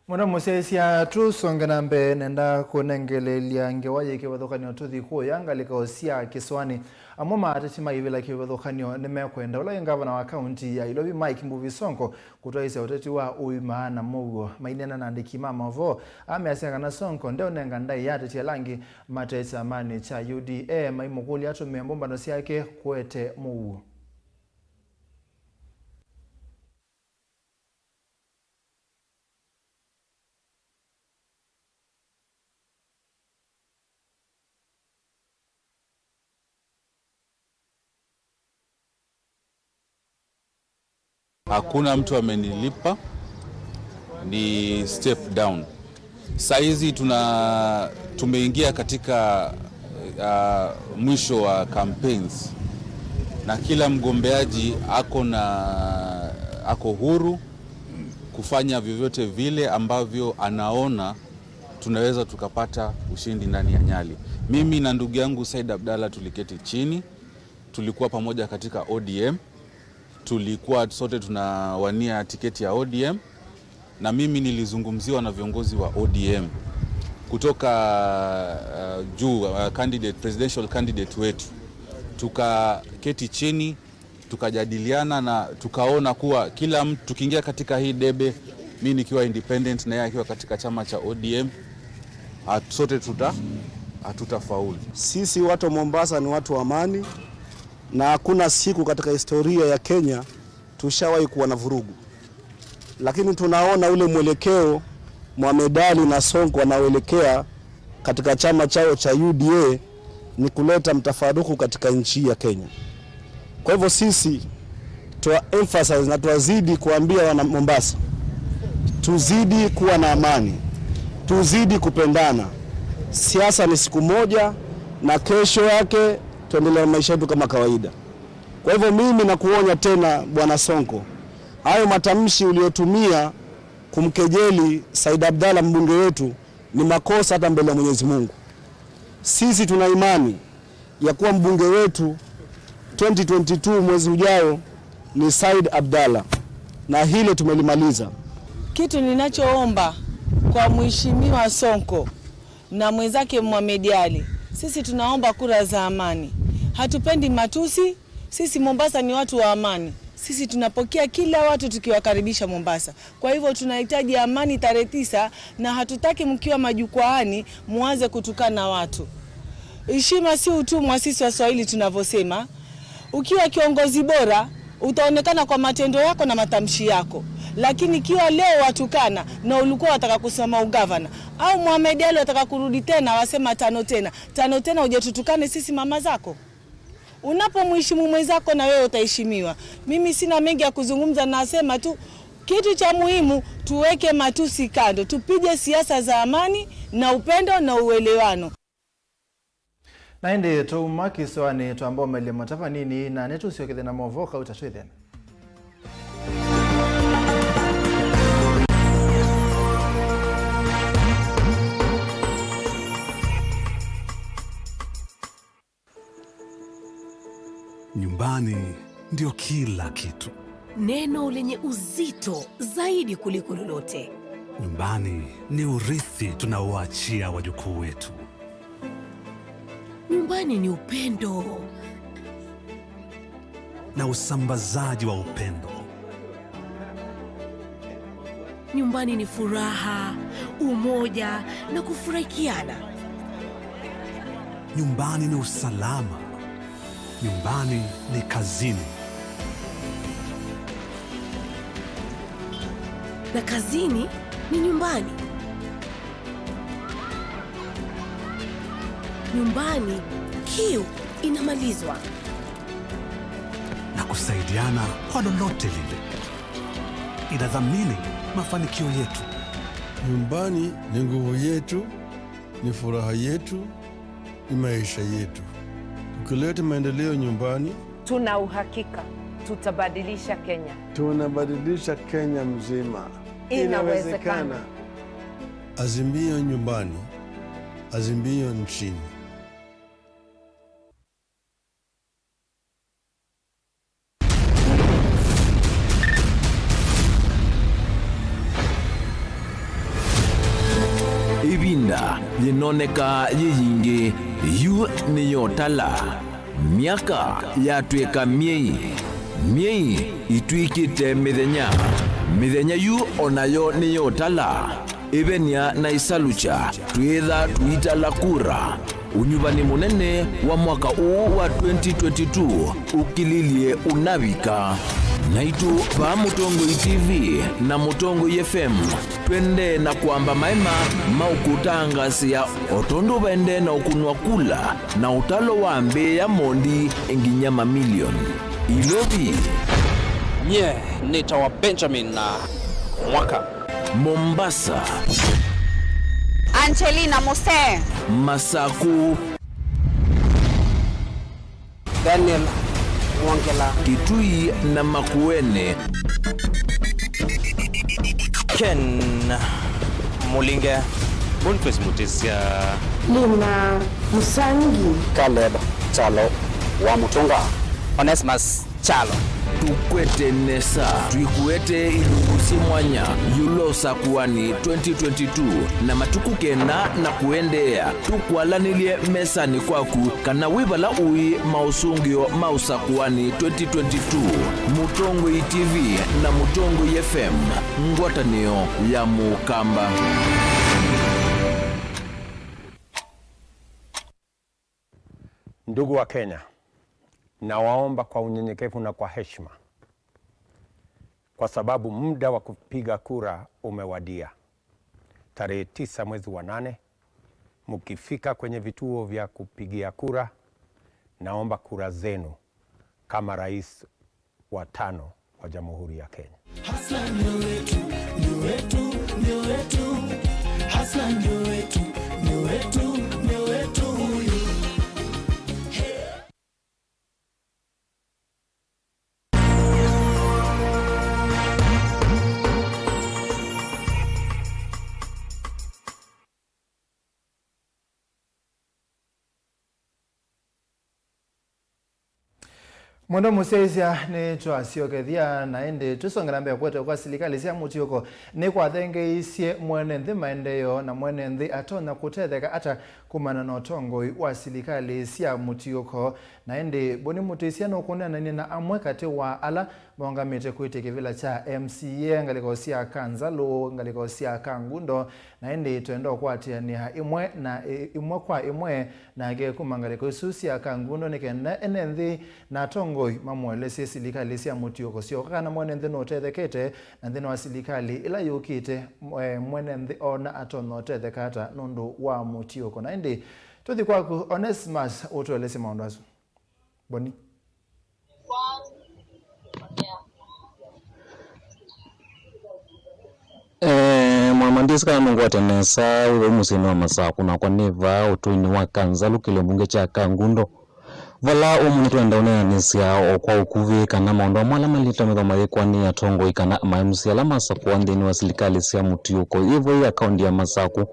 Mũno mũsyaĩĩsya, tũsonge na mbee, nenda kũnengeleelya ngewa yĩ kĩvathũkany'o tũthi kũya ngalĩko sya kĩsũanĩ. Amwe ma ateti ma ivĩla kĩvathũkany'o nĩmekwenda ũla wĩ ngavana wa kaunti ya Ilovi, Mike Mbuvi Sonko, kũtwaĩĩsya ũteti wa ũima na mũuo. Maineena na andĩki ma maũvoo, ameasya kana Sonko ndeũnenga ndaĩa ateti ala angĩ mate kyamanĩ kya U D A, maimũkũlya atũmĩe mbũmbano syake kũete mũuo. Hakuna mtu amenilipa, ni step down. Saa hizi tuna, tumeingia katika, uh, mwisho wa campaigns, na kila mgombeaji ako na, ako huru kufanya vyovyote vile ambavyo anaona tunaweza tukapata ushindi ndani ya Nyali. Mimi na ndugu yangu Said Abdallah tuliketi chini, tulikuwa pamoja katika O D M, tulikuwa sote tunawania tiketi ya O D M, na mimi nilizungumziwa na viongozi wa O D M kutoka, uh, juu, uh, candidate, presidential candidate wetu. Tukaketi chini, tukajadiliana na tukaona kuwa kila mtu, tukiingia katika hii debe, mi nikiwa independent na yeye akiwa katika chama cha O D M, hat-, sote tuta-, hatutafaulu. Sisi watu wa Mombasa ni watu wa amani, na hakuna siku katika historia ya Kenya tushawahi kuwa na vurugu. Lakini tunaona ule mwelekeo Mohamed Ali na Sonko wanaoelekea katika chama chao cha U D A ni kuleta mtafaruku katika nchi ya Kenya. Kwa hivyo sisi twa emphasize na twazidi kuambia wana Mombasa, tuzidi kuwa na amani, tuzidi kupendana. Siasa ni siku moja, na kesho yake tuendelee na maisha yetu kama kawaida. Kwa hivyo mimi nakuonya tena, Bwana Sonko, hayo matamshi uliyotumia kumkejeli Said Abdallah, mbunge wetu, ni makosa hata mbele ya Mwenyezi Mungu. Sisi tuna imani ya kuwa mbunge wetu twenty twenty-two mwezi ujao ni Said Abdallah, na hilo tumelimaliza. Kitu ninachoomba kwa Mheshimiwa Sonko na mwenzake Mohamed Ali, sisi tunaomba kura za amani. Hatupendi matusi. Sisi Mombasa ni watu wa amani. Sisi tunapokea kila watu tukiwakaribisha Mombasa. Kwa hivyo tunahitaji amani tarehe tisa, na hatutaki mkiwa majukwaani muanze kutukana watu. Heshima si utumwa, sisi Waswahili tunavyosema. Ukiwa kiongozi bora, utaonekana kwa matendo yako na matamshi yako. Lakini ikiwa leo watukana na ulikuwa wataka kusema ugavana, au Mohamed Ali wataka kurudi tena wasema tano tena, tano tena uje tutukane sisi mama zako? Unapomheshimu mwenzako na wewe utaheshimiwa. Mimi sina mengi ya kuzungumza, nasema tu kitu cha muhimu, tuweke matusi kando, tupige siasa za amani na upendo na uelewano. Na ĩndĩ twauma kĩsũanĩ, twamba ũmelya matava nini, na nĩtũsyokethya na maũvoo kauta twĩthĩana. Nyumbani ndio kila kitu. Neno lenye uzito zaidi kuliko lolote. Nyumbani ni urithi tunaowaachia wajukuu wetu. Nyumbani ni upendo. Na usambazaji wa upendo. Nyumbani ni furaha, umoja na kufurahikiana. Nyumbani ni usalama. Nyumbani ni kazini. Na kazini ni nyumbani. Nyumbani, kiu inamalizwa. Na kusaidiana kwa lolote lile inadhamini mafanikio yetu. Nyumbani ni nguvu yetu, ni furaha yetu, ni maisha yetu. Tukileta maendeleo nyumbani, tuna uhakika tutabadilisha Kenya. Tunabadilisha Kenya mzima. Inawezekana. Inawezekana. Azimio nyumbani, Azimio nchini. Ĩvinda yĩnoneka yĩ yingĩ, yu nĩyotala. Myaka yatw'ĩka myei, myei itw'ĩkĩte mĩthenya, mĩthenya yu o nayo nĩyotala. Ĩvenia na ĩsalukya, twĩĩtha tũitala kura. Ũnyuvani mũnene wa mwaka ũũ wa twenty twenty-two ũkililye ũnavika. Naitũ vaa Mũtongoi T V na Mũtongoi F M, twendee na kwamba maema ma ũkũtangasĩa o tondũ vaendee na ũkũnwa kula na ũtalo wa mbee ya mondi nginya mamilioni. Ilovi. Nye nĩtawa Benjamin na Mwaka. Mombasa. Angelina Muse. Masaku. Daniel Mwongela. Kitui na Makueni. Ken Mulinge. Boniface Mutisya. Lina Musangi. Caleb Chalo wa Mutunga. Onesmus Kyalo. Tũkwete nesa, twĩkũete ilungu syĩ mwanya ĩũlũ wa ũsakũani twenty twenty-two na matukũ kenda na kũendeea. Tũkwalanĩlye mesanĩ kwaku kana wĩ vala ũĩ maũsũngĩo ma ũsakũani twenty twenty-two. Mũtongoi T V na Mũtongoi F M, ngwatanĩo ya Mũkamba. Ndugu wa Kenya, nawaomba kwa unyenyekevu na kwa heshima, kwa sababu muda wa kupiga kura umewadia. Tarehe tisa mwezi wa nane, mkifika kwenye vituo vya kupigia kura, naomba kura zenu kama rais wa tano wa Jamhuri ya Kenya. Hustler ndio wetu, ndio wetu, ndio wetu. Hustler ndio wetu, ndio wetu, ndio wetu huyu. Mwendwa mũsyaĩĩsya, nĩtwasyokethya na ĩndĩ tũsonge na mbee. Kũete kwa silikalĩ sya mũtiũko nĩkwathengeeisye mwene nthĩ maendeeo, na mwene nthĩ atonya kũtetheka ata kumana na ũtongoi wa silikalĩ sya mũtiũko. Na ĩndĩ Boni Mũtĩsya nũkũneenany'a na amwe katĩ wa ala maũngamĩte kwĩtya kĩvĩla kya M C A ngalĩko sya Kanzalũ, ngalĩko sya Kangundo, na ĩndĩ twenda ũkwatĩanĩa ĩmwe na ĩ-, ĩmwe kwa ĩmwe nake kuma ngalĩko isu sya Kangundo nĩ kenda ene nthĩ na atongoi mamũelesye silikalĩ sya mũtiũko syoka kana mwene nthĩ nũtethekete, na nthĩnĩ wa silikalĩ ĩla yũkĩte, mwe-, mwene nthĩ ona atonya ũtetheka ata nũndũ wa mũtiũko. Na ĩndĩ tũthi kwaku Onesmus ũtũelesye maũndũ asu. Boni. Eh, mwama, ndyĩsĩ kana nũngwate nesa, wĩ vau mũsyĩnĩ wa Masaku, nakwa nĩ vaa ũtũinĩ wa Kanzalũ, kĩlio mbunge kya Kangundo, vala ũmũnthĩ twenda ũneenanĩsya o kwa ũkuvĩ kana maũndũ amwe ala malĩte methwa mayĩkwa nĩ atongoi kana ma M C A ala masakũa nthĩnĩ wa silikalĩ sya mũtiũko yĩ vau ya kaũntĩ ya Masaku.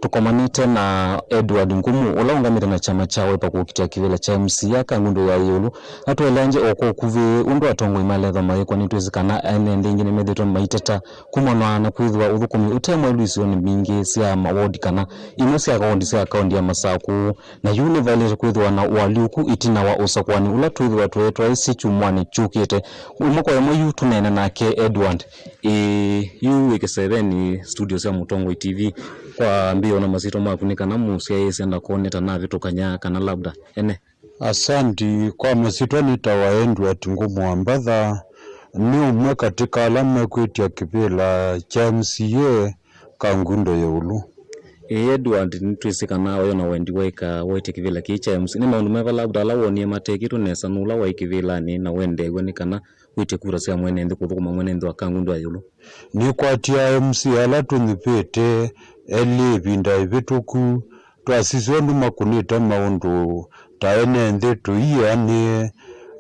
Tũkomanĩte na Edward Ngumu, ũla ũngamĩte na kyama kya Wiper kũkitĩa kĩvĩla kya M C A Kangundo ya ĩũlũ, atũeleangye o kwa ũkuvĩ ũndũ atongoi malethwa mayĩkwa. Nĩtwĩsĩ kana ene nthĩ ingĩ nĩmethĩĩtwe maiteta kumana na kwĩthĩwa ũthũkũmi ũte mwaĩlu isionĩ mbingĩ sya mawodi kana imwe sya kaũntĩ sya kaũntĩ ya Masaku, na yu nĩvaĩlĩte kwĩthĩwa na ũalyũku ĩtina wa ũsakũani ũla twĩthĩwa tũetwaĩsye kyumwanĩ kyũkĩte. Ĩmwe kwa ĩmwe yu tũneene nake Edward. Ĩĩ, yu wĩ kĩsevenĩ studio sya Mũtongoi T V. Kwa mbĩo na masyĩtwa maku nĩ kana mũsyaĩĩsya ndakone ta navĩtũkany'a kana labda ene. Asanti. Kwa masyĩtwa nĩtawa Edward Ngumu wa Mbatha, nĩ ũmwe katĩ ka ala mekwĩtya kĩvĩla kya M C A Kangundo ya ĩũlũ. Ĩĩ, Edward, nĩtwĩsĩ kana wĩ na wendi wa ĩka waĩtye kĩvĩla kĩĩ kya M C A. Nĩ maũndũ meva labda ala wonie matekĩtwe nesa nũla waĩ kĩvĩlanĩ na wendeew'a nĩ kana wĩtye kura sya mwene nthĩ kũthũkũma mwene nthĩ wa Kangundo ya ĩũlũ? Nĩkwatia M C A ala tũnyuvĩte elĩ ĩvinda ĩvĩtũku, twasisya ũndũ makũnĩte maũndũ ta ene nthĩ tũianĩe,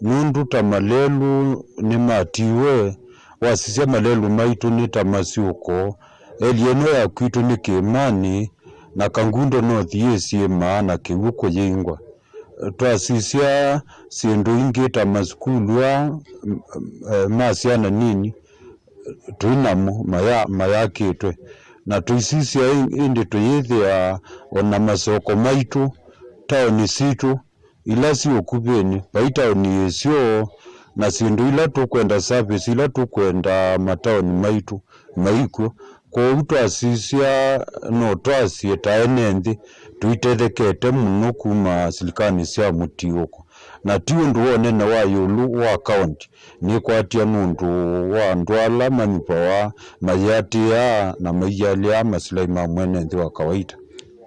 nũndũ ta malelũ nĩmatiwe, wasisya malelũ maitũ nĩ ta masyũko, elĩ ĩno ya kwitũ nĩ kĩĩmanĩ, na Kangundo North yĩ syĩma na kĩw'ũ kũyĩingwa. Twasisya syĩndũ ingĩ ta masukulu aa, m-, m-, ma syana nini, twĩ namo maya-, mayakĩtwe. Na tũisisya ĩ-, ĩndĩ tũyĩthĩa o na masoko maitũ, taoni sitũ, ila syĩ ũkuvĩnĩ, vai taoni ĩsyo, na syĩndũ ila tũkwenda, service ila tũkwenda mataoni maitũ maikw'o. Kwoou twasisya, no twasye ta ene nthĩ, tũitethekete mũno kuma silikalĩ sya mũtiũko, na ti ũndũ wa ũnene wa ĩũlũ wa kaũnti, nĩkwatya nũndũ wa andũ ala manyuvawa, mayĩatĩĩaa, na maialĩaa masilai ma mwene nthĩ wa kawaita.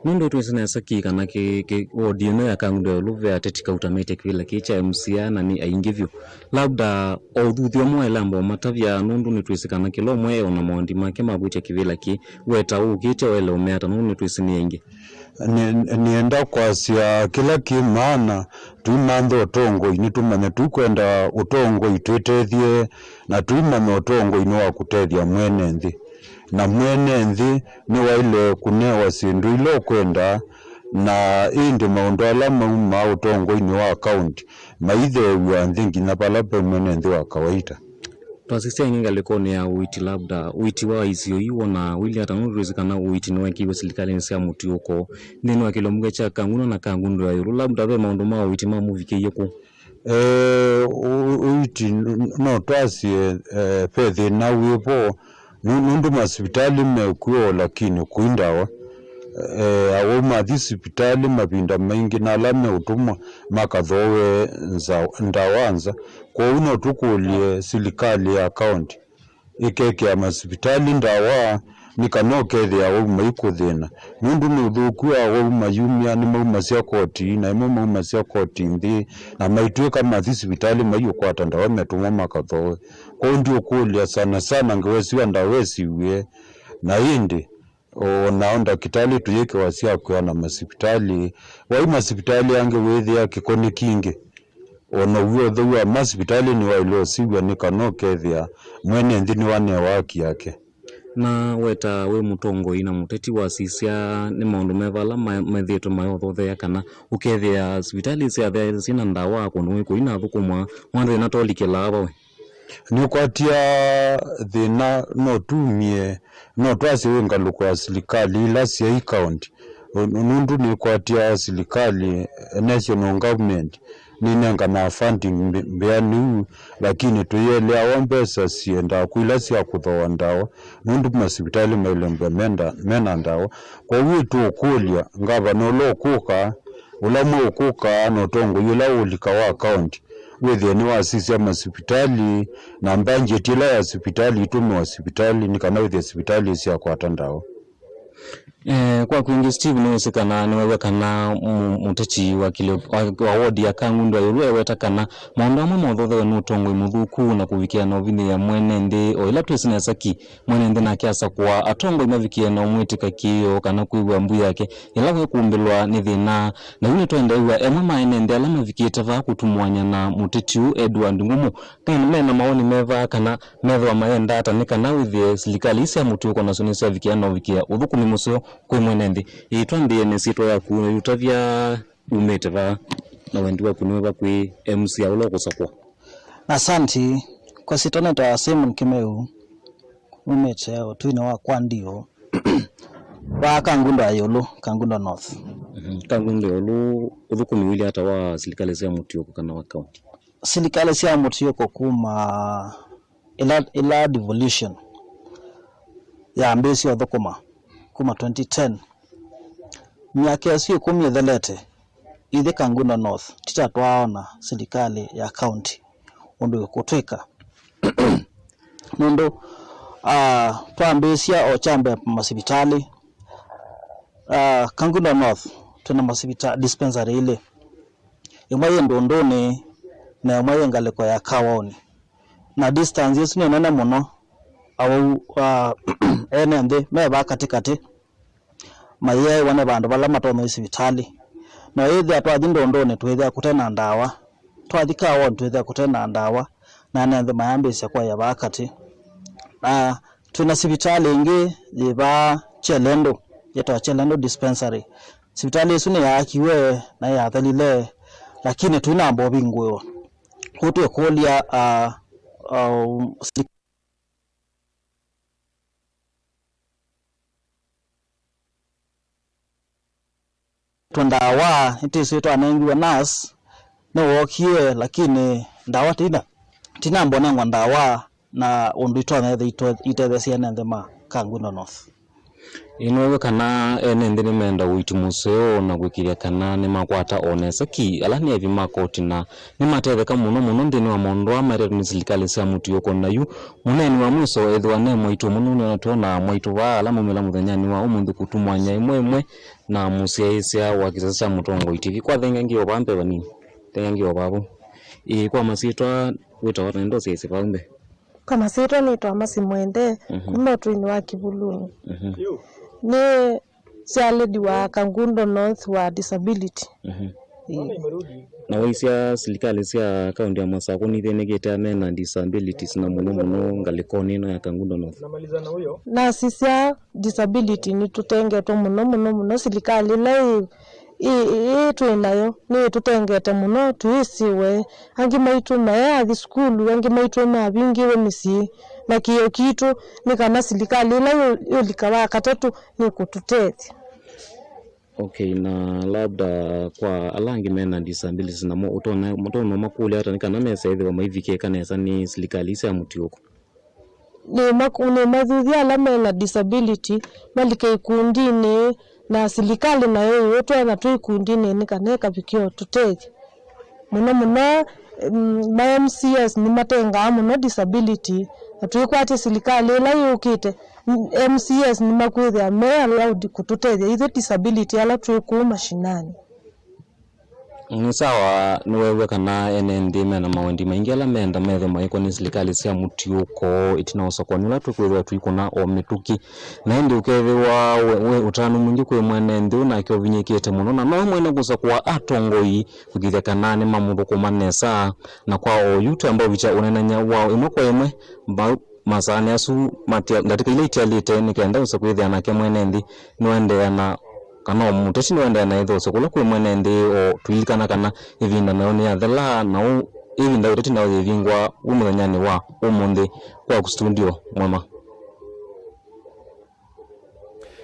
Nũndũ twĩsĩ nesa ki kana kĩ, kĩ, wodi ĩno ya Kangundo ya Ĩũlũ ve ateti kautamĩte kĩvĩla kĩĩ kya M C A na nĩ aingĩ vyũ. Labda o ũthuthyo ũmwe waĩle amba ũmatavya, nũndũ nĩtwĩsĩ kana kĩla ũmwe e o na maũndi make ma kwĩtya kĩvĩla kĩĩ. Weta ũũkĩte waĩle ũmeata, nũndũ nĩtwĩsĩ nĩ aingĩ. Nĩ-, nĩenda kwasya kĩla kĩ maana, tũimantha ũtongoi, nĩtũmanya tũikwenda ũtongoi twĩtethye, na tũimanya ũtongoi nĩ wa kũtethya mwene nthĩ. Na mwene nthĩ nĩwaĩle kũnewa syĩndũ ila ũkwenda, na ĩndĩ maũndũ ala maumaa ũtongoinĩ wa kaũnti maitheew'a nthĩ nginya vala ve mwene nthĩ wa kawaita. Twasisya ĩngĩ ngalĩkonĩ ya ũiiti, labda ũiiti wa isio ii wonaa ũilyĩ ata? Nũndũ twĩsĩ kana ũiiti nĩweekĩiwe silikalĩnĩ sya mũtiũko nthĩnĩ wa kĩlombuke kya Kangundo na Kangundo ya Ĩũlũ. Labda ve maũndũ ma ũiiti mamũvikĩie kũ? Eh, ũ-, ũiiti n-, n-, no twasye, eh, ve thĩna wĩ vo, nũ-, nũndũ masivitalĩ mekw'o, lakini kũi ndawa. Eh, awau mathi sivitalĩ mavinda maingĩ, na ala meũtũmwa makathooe nza-, ndawa nza. Kwoou no tũkũlye silikalĩ ya kaũnti ĩkekĩa masivitalĩ ndawa, nĩ kana ũkethĩa awau maikũthĩna. Nũndũ nĩ ũthũku wa awau mayumya, nĩmaumasya koti, na ĩmwe maumasya koti nthĩ, na maitw'ĩka mathi sivitalĩ maiũkwata ndawa metũmwa makathooe. Kwoou ndiũkũlya sana sana ngewa ĩsu ya ndawa ĩsiw'e, na ĩndĩ o nao ndakĩtalĩ tũyĩkĩwa sya kwĩana masivitalĩ. Wai masivitalĩ angĩ wĩthĩa kĩko nĩ kingĩ. O na ũw'o ũtheu wa masivitalĩ nĩwaĩle ũsiw'a nĩ kana ũkethĩa mwene nthĩ nĩwanewa haki yake. Na weta wĩ mũtongoi na mũteti, wasisya nĩ maũndũ meva ala ma-, methĩĩtwe mayothothea kana ũkethĩa sivitalĩ syathea syĩ na ndawa kũndũ kũi na athũkũma, mwathĩna tolikĩlaa vawe? Nĩũkwatya thĩna no tumie, no twasye wĩ ngalũko ya silikalĩ ila syaĩ kaũnti. Nũndũ nĩkwatya silikalĩ, national government, nĩnenganaa funding mbĩ-, mbĩanĩu, lakini tũyĩeleawa mbesa siendaa kwĩ ila sya kũthooa ndawa, nũndũ masivitalĩ mailembwa menda, mena ndawa. Kwoou tũũkũlya ngavana ũla ũkũka, ũla mweũ ũkũka, na ũtongoi ũla ũũlika wa kaũnti, wĩthĩe nĩwasisya masivitalĩ na mbanjeti ĩla ya sivitalĩ itũmĩwa sivitalĩ nĩ kana wĩthĩe sivitalĩ syakwata ndawa. Eh, kwa kwingĩ, Steve nĩwĩsĩ kana nĩwew'a kana mũ-, mũteti wa kĩlĩ-, wa, wa wodi ya Kangundo ya Ĩũlũ eweta kana maũndũ amwe mothothewe nĩ ũtongoi mũthũku na kũvikĩa na ũvinyĩĩa mwene nthĩ, o ĩla twĩsĩ nesa ki mwene nthĩ nake asakũa atongoi mavikĩe na ũmwĩtĩka kĩĩo kana kwĩw'a mbu yake ĩla wekũmbĩlwa nĩ thĩna. Na yu nĩtwendeew'a emwe ma ene nthĩ ala mavikĩte vaa kũtumũany'a na mũteti ũũ Edward Ngũmũ, me, me na mawoni meva kana methĩwa mayenda ata nĩ kana wĩthĩe silikalĩ ii sya mũtuĩko nasyo nĩsyavikĩa na ũvikĩa ũthũkũmi mũseo kwĩ mwene nthĩ. Ĩĩ, twambĩĩe nĩ syĩtwa yaku, na yu ũtavya umĩte vaa, na wendi waku nĩ wĩva kwĩ M C A ũla ũkũsakũa? Asanti. Kwa syĩtwa nĩtawa Simon Kĩmeu, umĩte ũtũinĩ wa Kwandio, wa Kangundo ya Ĩũlũ, Kangundo North. Mhm. Kangundo ya Ĩũlũ, ũthũkũmi ũilye ata wa silikalĩ sya mũtiũko kana wa kaũnti? Silikalĩ sya mũtiũko kuma ĩla, ĩla devolution yambĩĩsye ũthũkũma kuma twenty ten, myaka ĩsu ĩkũmi ĩthelete, ithyĩ Kangundo North tita twaona silikalĩ ya kaũnti ũndũ ĩkũtwĩka. Nũndũ, ah, twambĩĩsya o kya mbee masivitalĩ, ah, Kangundo North twĩna masivita-, dispensary ilĩ. Ĩmwe yĩ Ndũndũnĩ na ĩmwe yĩ ngalĩko ya Kawaũnĩ. Na distance ĩsu nĩ nene mũno. Awau, ah, ene nthĩ me vaa katĩkatĩ, mayĩaĩwa nĩ vandũ vala matonya sivitalĩ. Na ĩthĩa twathi Ndũndũnĩ twĩthĩa kũte na ndawa, twathi Kawaũnĩ twĩthĩa kũte na ndawa, na ene nthĩ mayambĩĩsya kwaĩa vaa katĩ. Na twĩna sivitalĩ ĩngĩ yĩ vaa Kyelendũ, yĩtawa Kyelendũ Dispensary. Sivitalĩ ĩsu nĩyaakiwe na yathelile, lakini tũinamba ũvingũĩwa. Kwoou twĩkũlya, ah, ah, tũndawa nĩtwĩsĩ twanengiwe nurse, nĩwookie, lakini ndawa tina, tinamba ũnengwa ndawa na ũndũ itonya ĩthe ito-, itetheesya ene nthĩ ma Kangundo North. Ĩnũew'e kana ene nthĩ nĩmeenda ũiiti mũseo na kwĩkĩĩthya kana nĩmakwata o nesa ki ala nĩ evi ma koti na nĩmatetheka mũno mũno nthĩnĩ wa maũndũ aa maetetwe nĩ silikalĩ sya mũtiũko. Na yu mũneeni wa mwiso ethĩwa ne mwaitũ mũnũnĩ ona twona mwaitũ vaa ala maumĩla mũthenyanĩ wa ũmũnthĩ kũtumwa nyai ĩmwe ĩmwe na mũsyaĩĩsya wa kĩsese kya Mũtongoi T V. Kwa thengia ngĩ o vaa mbee vanini. Thengia ngĩ o vaa vau. Ĩĩ, kwa masyĩtwa wĩtawa na nĩndosyaĩĩsye vau mbee. Kwa masyĩtwa nĩtawa Mercy Mwende, mhm, kuma ũtũinĩ wa Kĩvulunĩ. Mhm. Nĩ chairlady wa Kangundo North wa disability. Mhm. Ĩĩ. Na waisya silikalĩ sya kaũntĩ ya Masakũ nithĩnĩkĩte ala me na disabilities na mũno mũno ngalĩkonĩ ĩno ya Kangundo North? Nasisya disability nĩtũtengetwe mũno mũno mũno silikalĩ ĩla ĩ, ĩ, ĩ, ĩ twĩ nayo nĩĩtũtengete mũno, tũisiwe. Angĩ maitũ mayathi sukulu, angĩ maitũ mavingĩwe mĩsyĩ, na kĩĩo kitũ nĩ kana silikalĩ ĩla yũ-, yũlika wa katatũ nĩkũtũtethya. Okay, na labda kwa ala angĩ mena disabilities namo ũtonya, ũtonya ũmakũlya ata nĩ kana mesa ĩthĩwa maivikĩka nesa nĩ silikalĩ sya mũtiũko? Nĩmaku-, nĩmathuthya ala mena disability malike ikundinĩ, na silikalĩ nayo ĩũtwona twĩ ikundinĩ nĩ kana ĩkavikĩa ũtũtethya. Mũno mũno, mm, ma M C As nĩmatengaa mũno disability, na twĩkwatya silikalĩ ĩla yũkĩte, mm, M C As nĩmakwĩthĩa me allowed kũtũtethya ithyĩ disability ala twĩ kũu mashinani. Nĩ sawa, nĩweew'a kana ene nthĩ mena mawendi maingĩ ala meenda methwe maĩkwa nĩ silikalĩ sya mũtiũko ĩtina wa ũsakũani ũla tũkwĩthĩwa tũikũna o mĩtũkĩ. Na ĩndĩ ũkethĩwa we, we ũtanu mwingĩ kwĩ mwene nthĩ ũnake ũvinyĩkĩte mũno, na nowe mwene kũsakũa atongoi kũkĩthya kana nĩmamũthũkũma nesa. Na kwa oyu twĩamba ũvikya ũneenany'a wao ĩmwe kwa ĩmwe, mbau masaanĩ asu matia-, ndatĩka ila itialĩte, nĩ kenda ũsa kwĩthĩa nake mwene nthĩ nĩwaendeea na, kana o mũteti nĩwaendeea na ĩthosyo kũla kwĩ mwene nthĩ, o tũilikana kana ĩvinda nayo nĩyathela, na ũ ĩvinda ũteti nayo yĩvingwa wĩ mũthenyanĩ wa ũmũnthĩ. Kwaku studio, Mwema.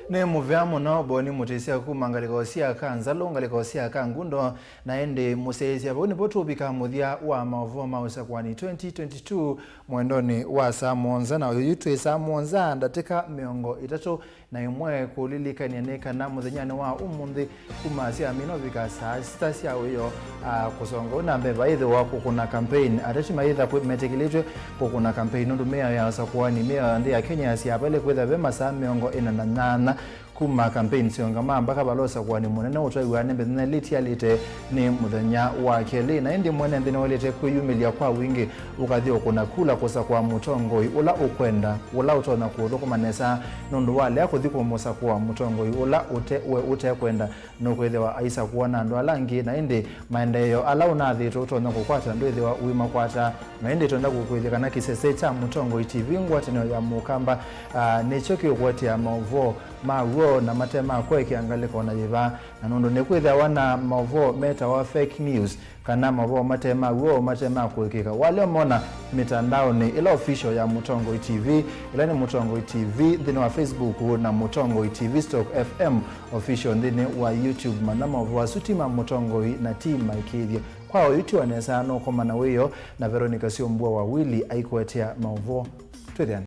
Nĩ mũvea mũno, Boni Mũtĩsya kuma ngalĩko sya Kanzalũ, ngalĩko sya Kangundo, na ĩndĩ mũsyaĩĩsya, vau nĩvo tũvika mũthya wa maũvoo ma ũsakũani twenty twenty-two mwendonĩ wa saa mũonza, na oyu twĩ saa mũonza ndatĩka mĩongo ĩtatũ na ĩmwe. Kũlilikany'a nĩ kana mũthenyanĩ wa ũmũnthĩ kuma sya mina ũvika saa sita sya wĩoo, a, kũsonga ũu na mbee vaĩthĩwa kũkũna campaign. Ateti mayĩtha kwĩ-, metĩkĩlĩtw'e kũkũna campaign nũndũ mĩao ya ũsakũani, mĩao ya nthĩ ya Kenya yasyaa vaĩle kwĩthĩwa ve masaa mĩongo ĩna na nyanya kuma campaign syongama mpaka vala ũsakũani mũnene ũtwaiw'a nĩ mĩthenya ĩlĩ ĩtialĩte nĩ mũthenya wa kelĩ. Na ĩndĩ mwene nthĩ nĩwaĩlĩte kwĩyumĩlya kwa wingĩ ũkathi ũkũna kula kũsakũa mũtongoi ũla ũkwenda, ũla ũtonya kũũthũkũma nesa, nũndũ walea kũthi kũmũsakũa mũtongoi ũla ũte, we ũtekwenda, nũkwĩthĩwa aisakũwa na andũ ala angĩ, na ĩndĩ maendeeo ala ũnathĩtwe ũtonya kũkwata ndwĩthĩwa ũimakwata. Na ĩndĩ twenda kũkwĩthya kana kĩsese kya Mũtongoi T V, ngwatanĩo ya Mũkamba, ah, nĩkyo kĩũkũetea maũvoo ma w'o na mate ma kũekea ngalĩko na yĩva. Na nũndũ nĩkwĩthĩawa na maũvoo metawa fake news, kana maũvoo mate ma w'o, mate ma kũĩkĩka, walea ũmona mĩtandaonĩ ĩla official ya Mũtongoi T V, ĩla nĩ Mũtongoi T V nthĩnĩ wa Facebook na Mũtongoi T V Stock F M official nthĩnĩ wa YouTube. Mana maũvoo asu ti ma Mũtongoi na ti maĩkĩĩthye. Kwa oyu tiwa nesa, nũkoma na wĩoo, na Veronica Syombua wa Wili aikũetea maũvoo. Twĩthĩane.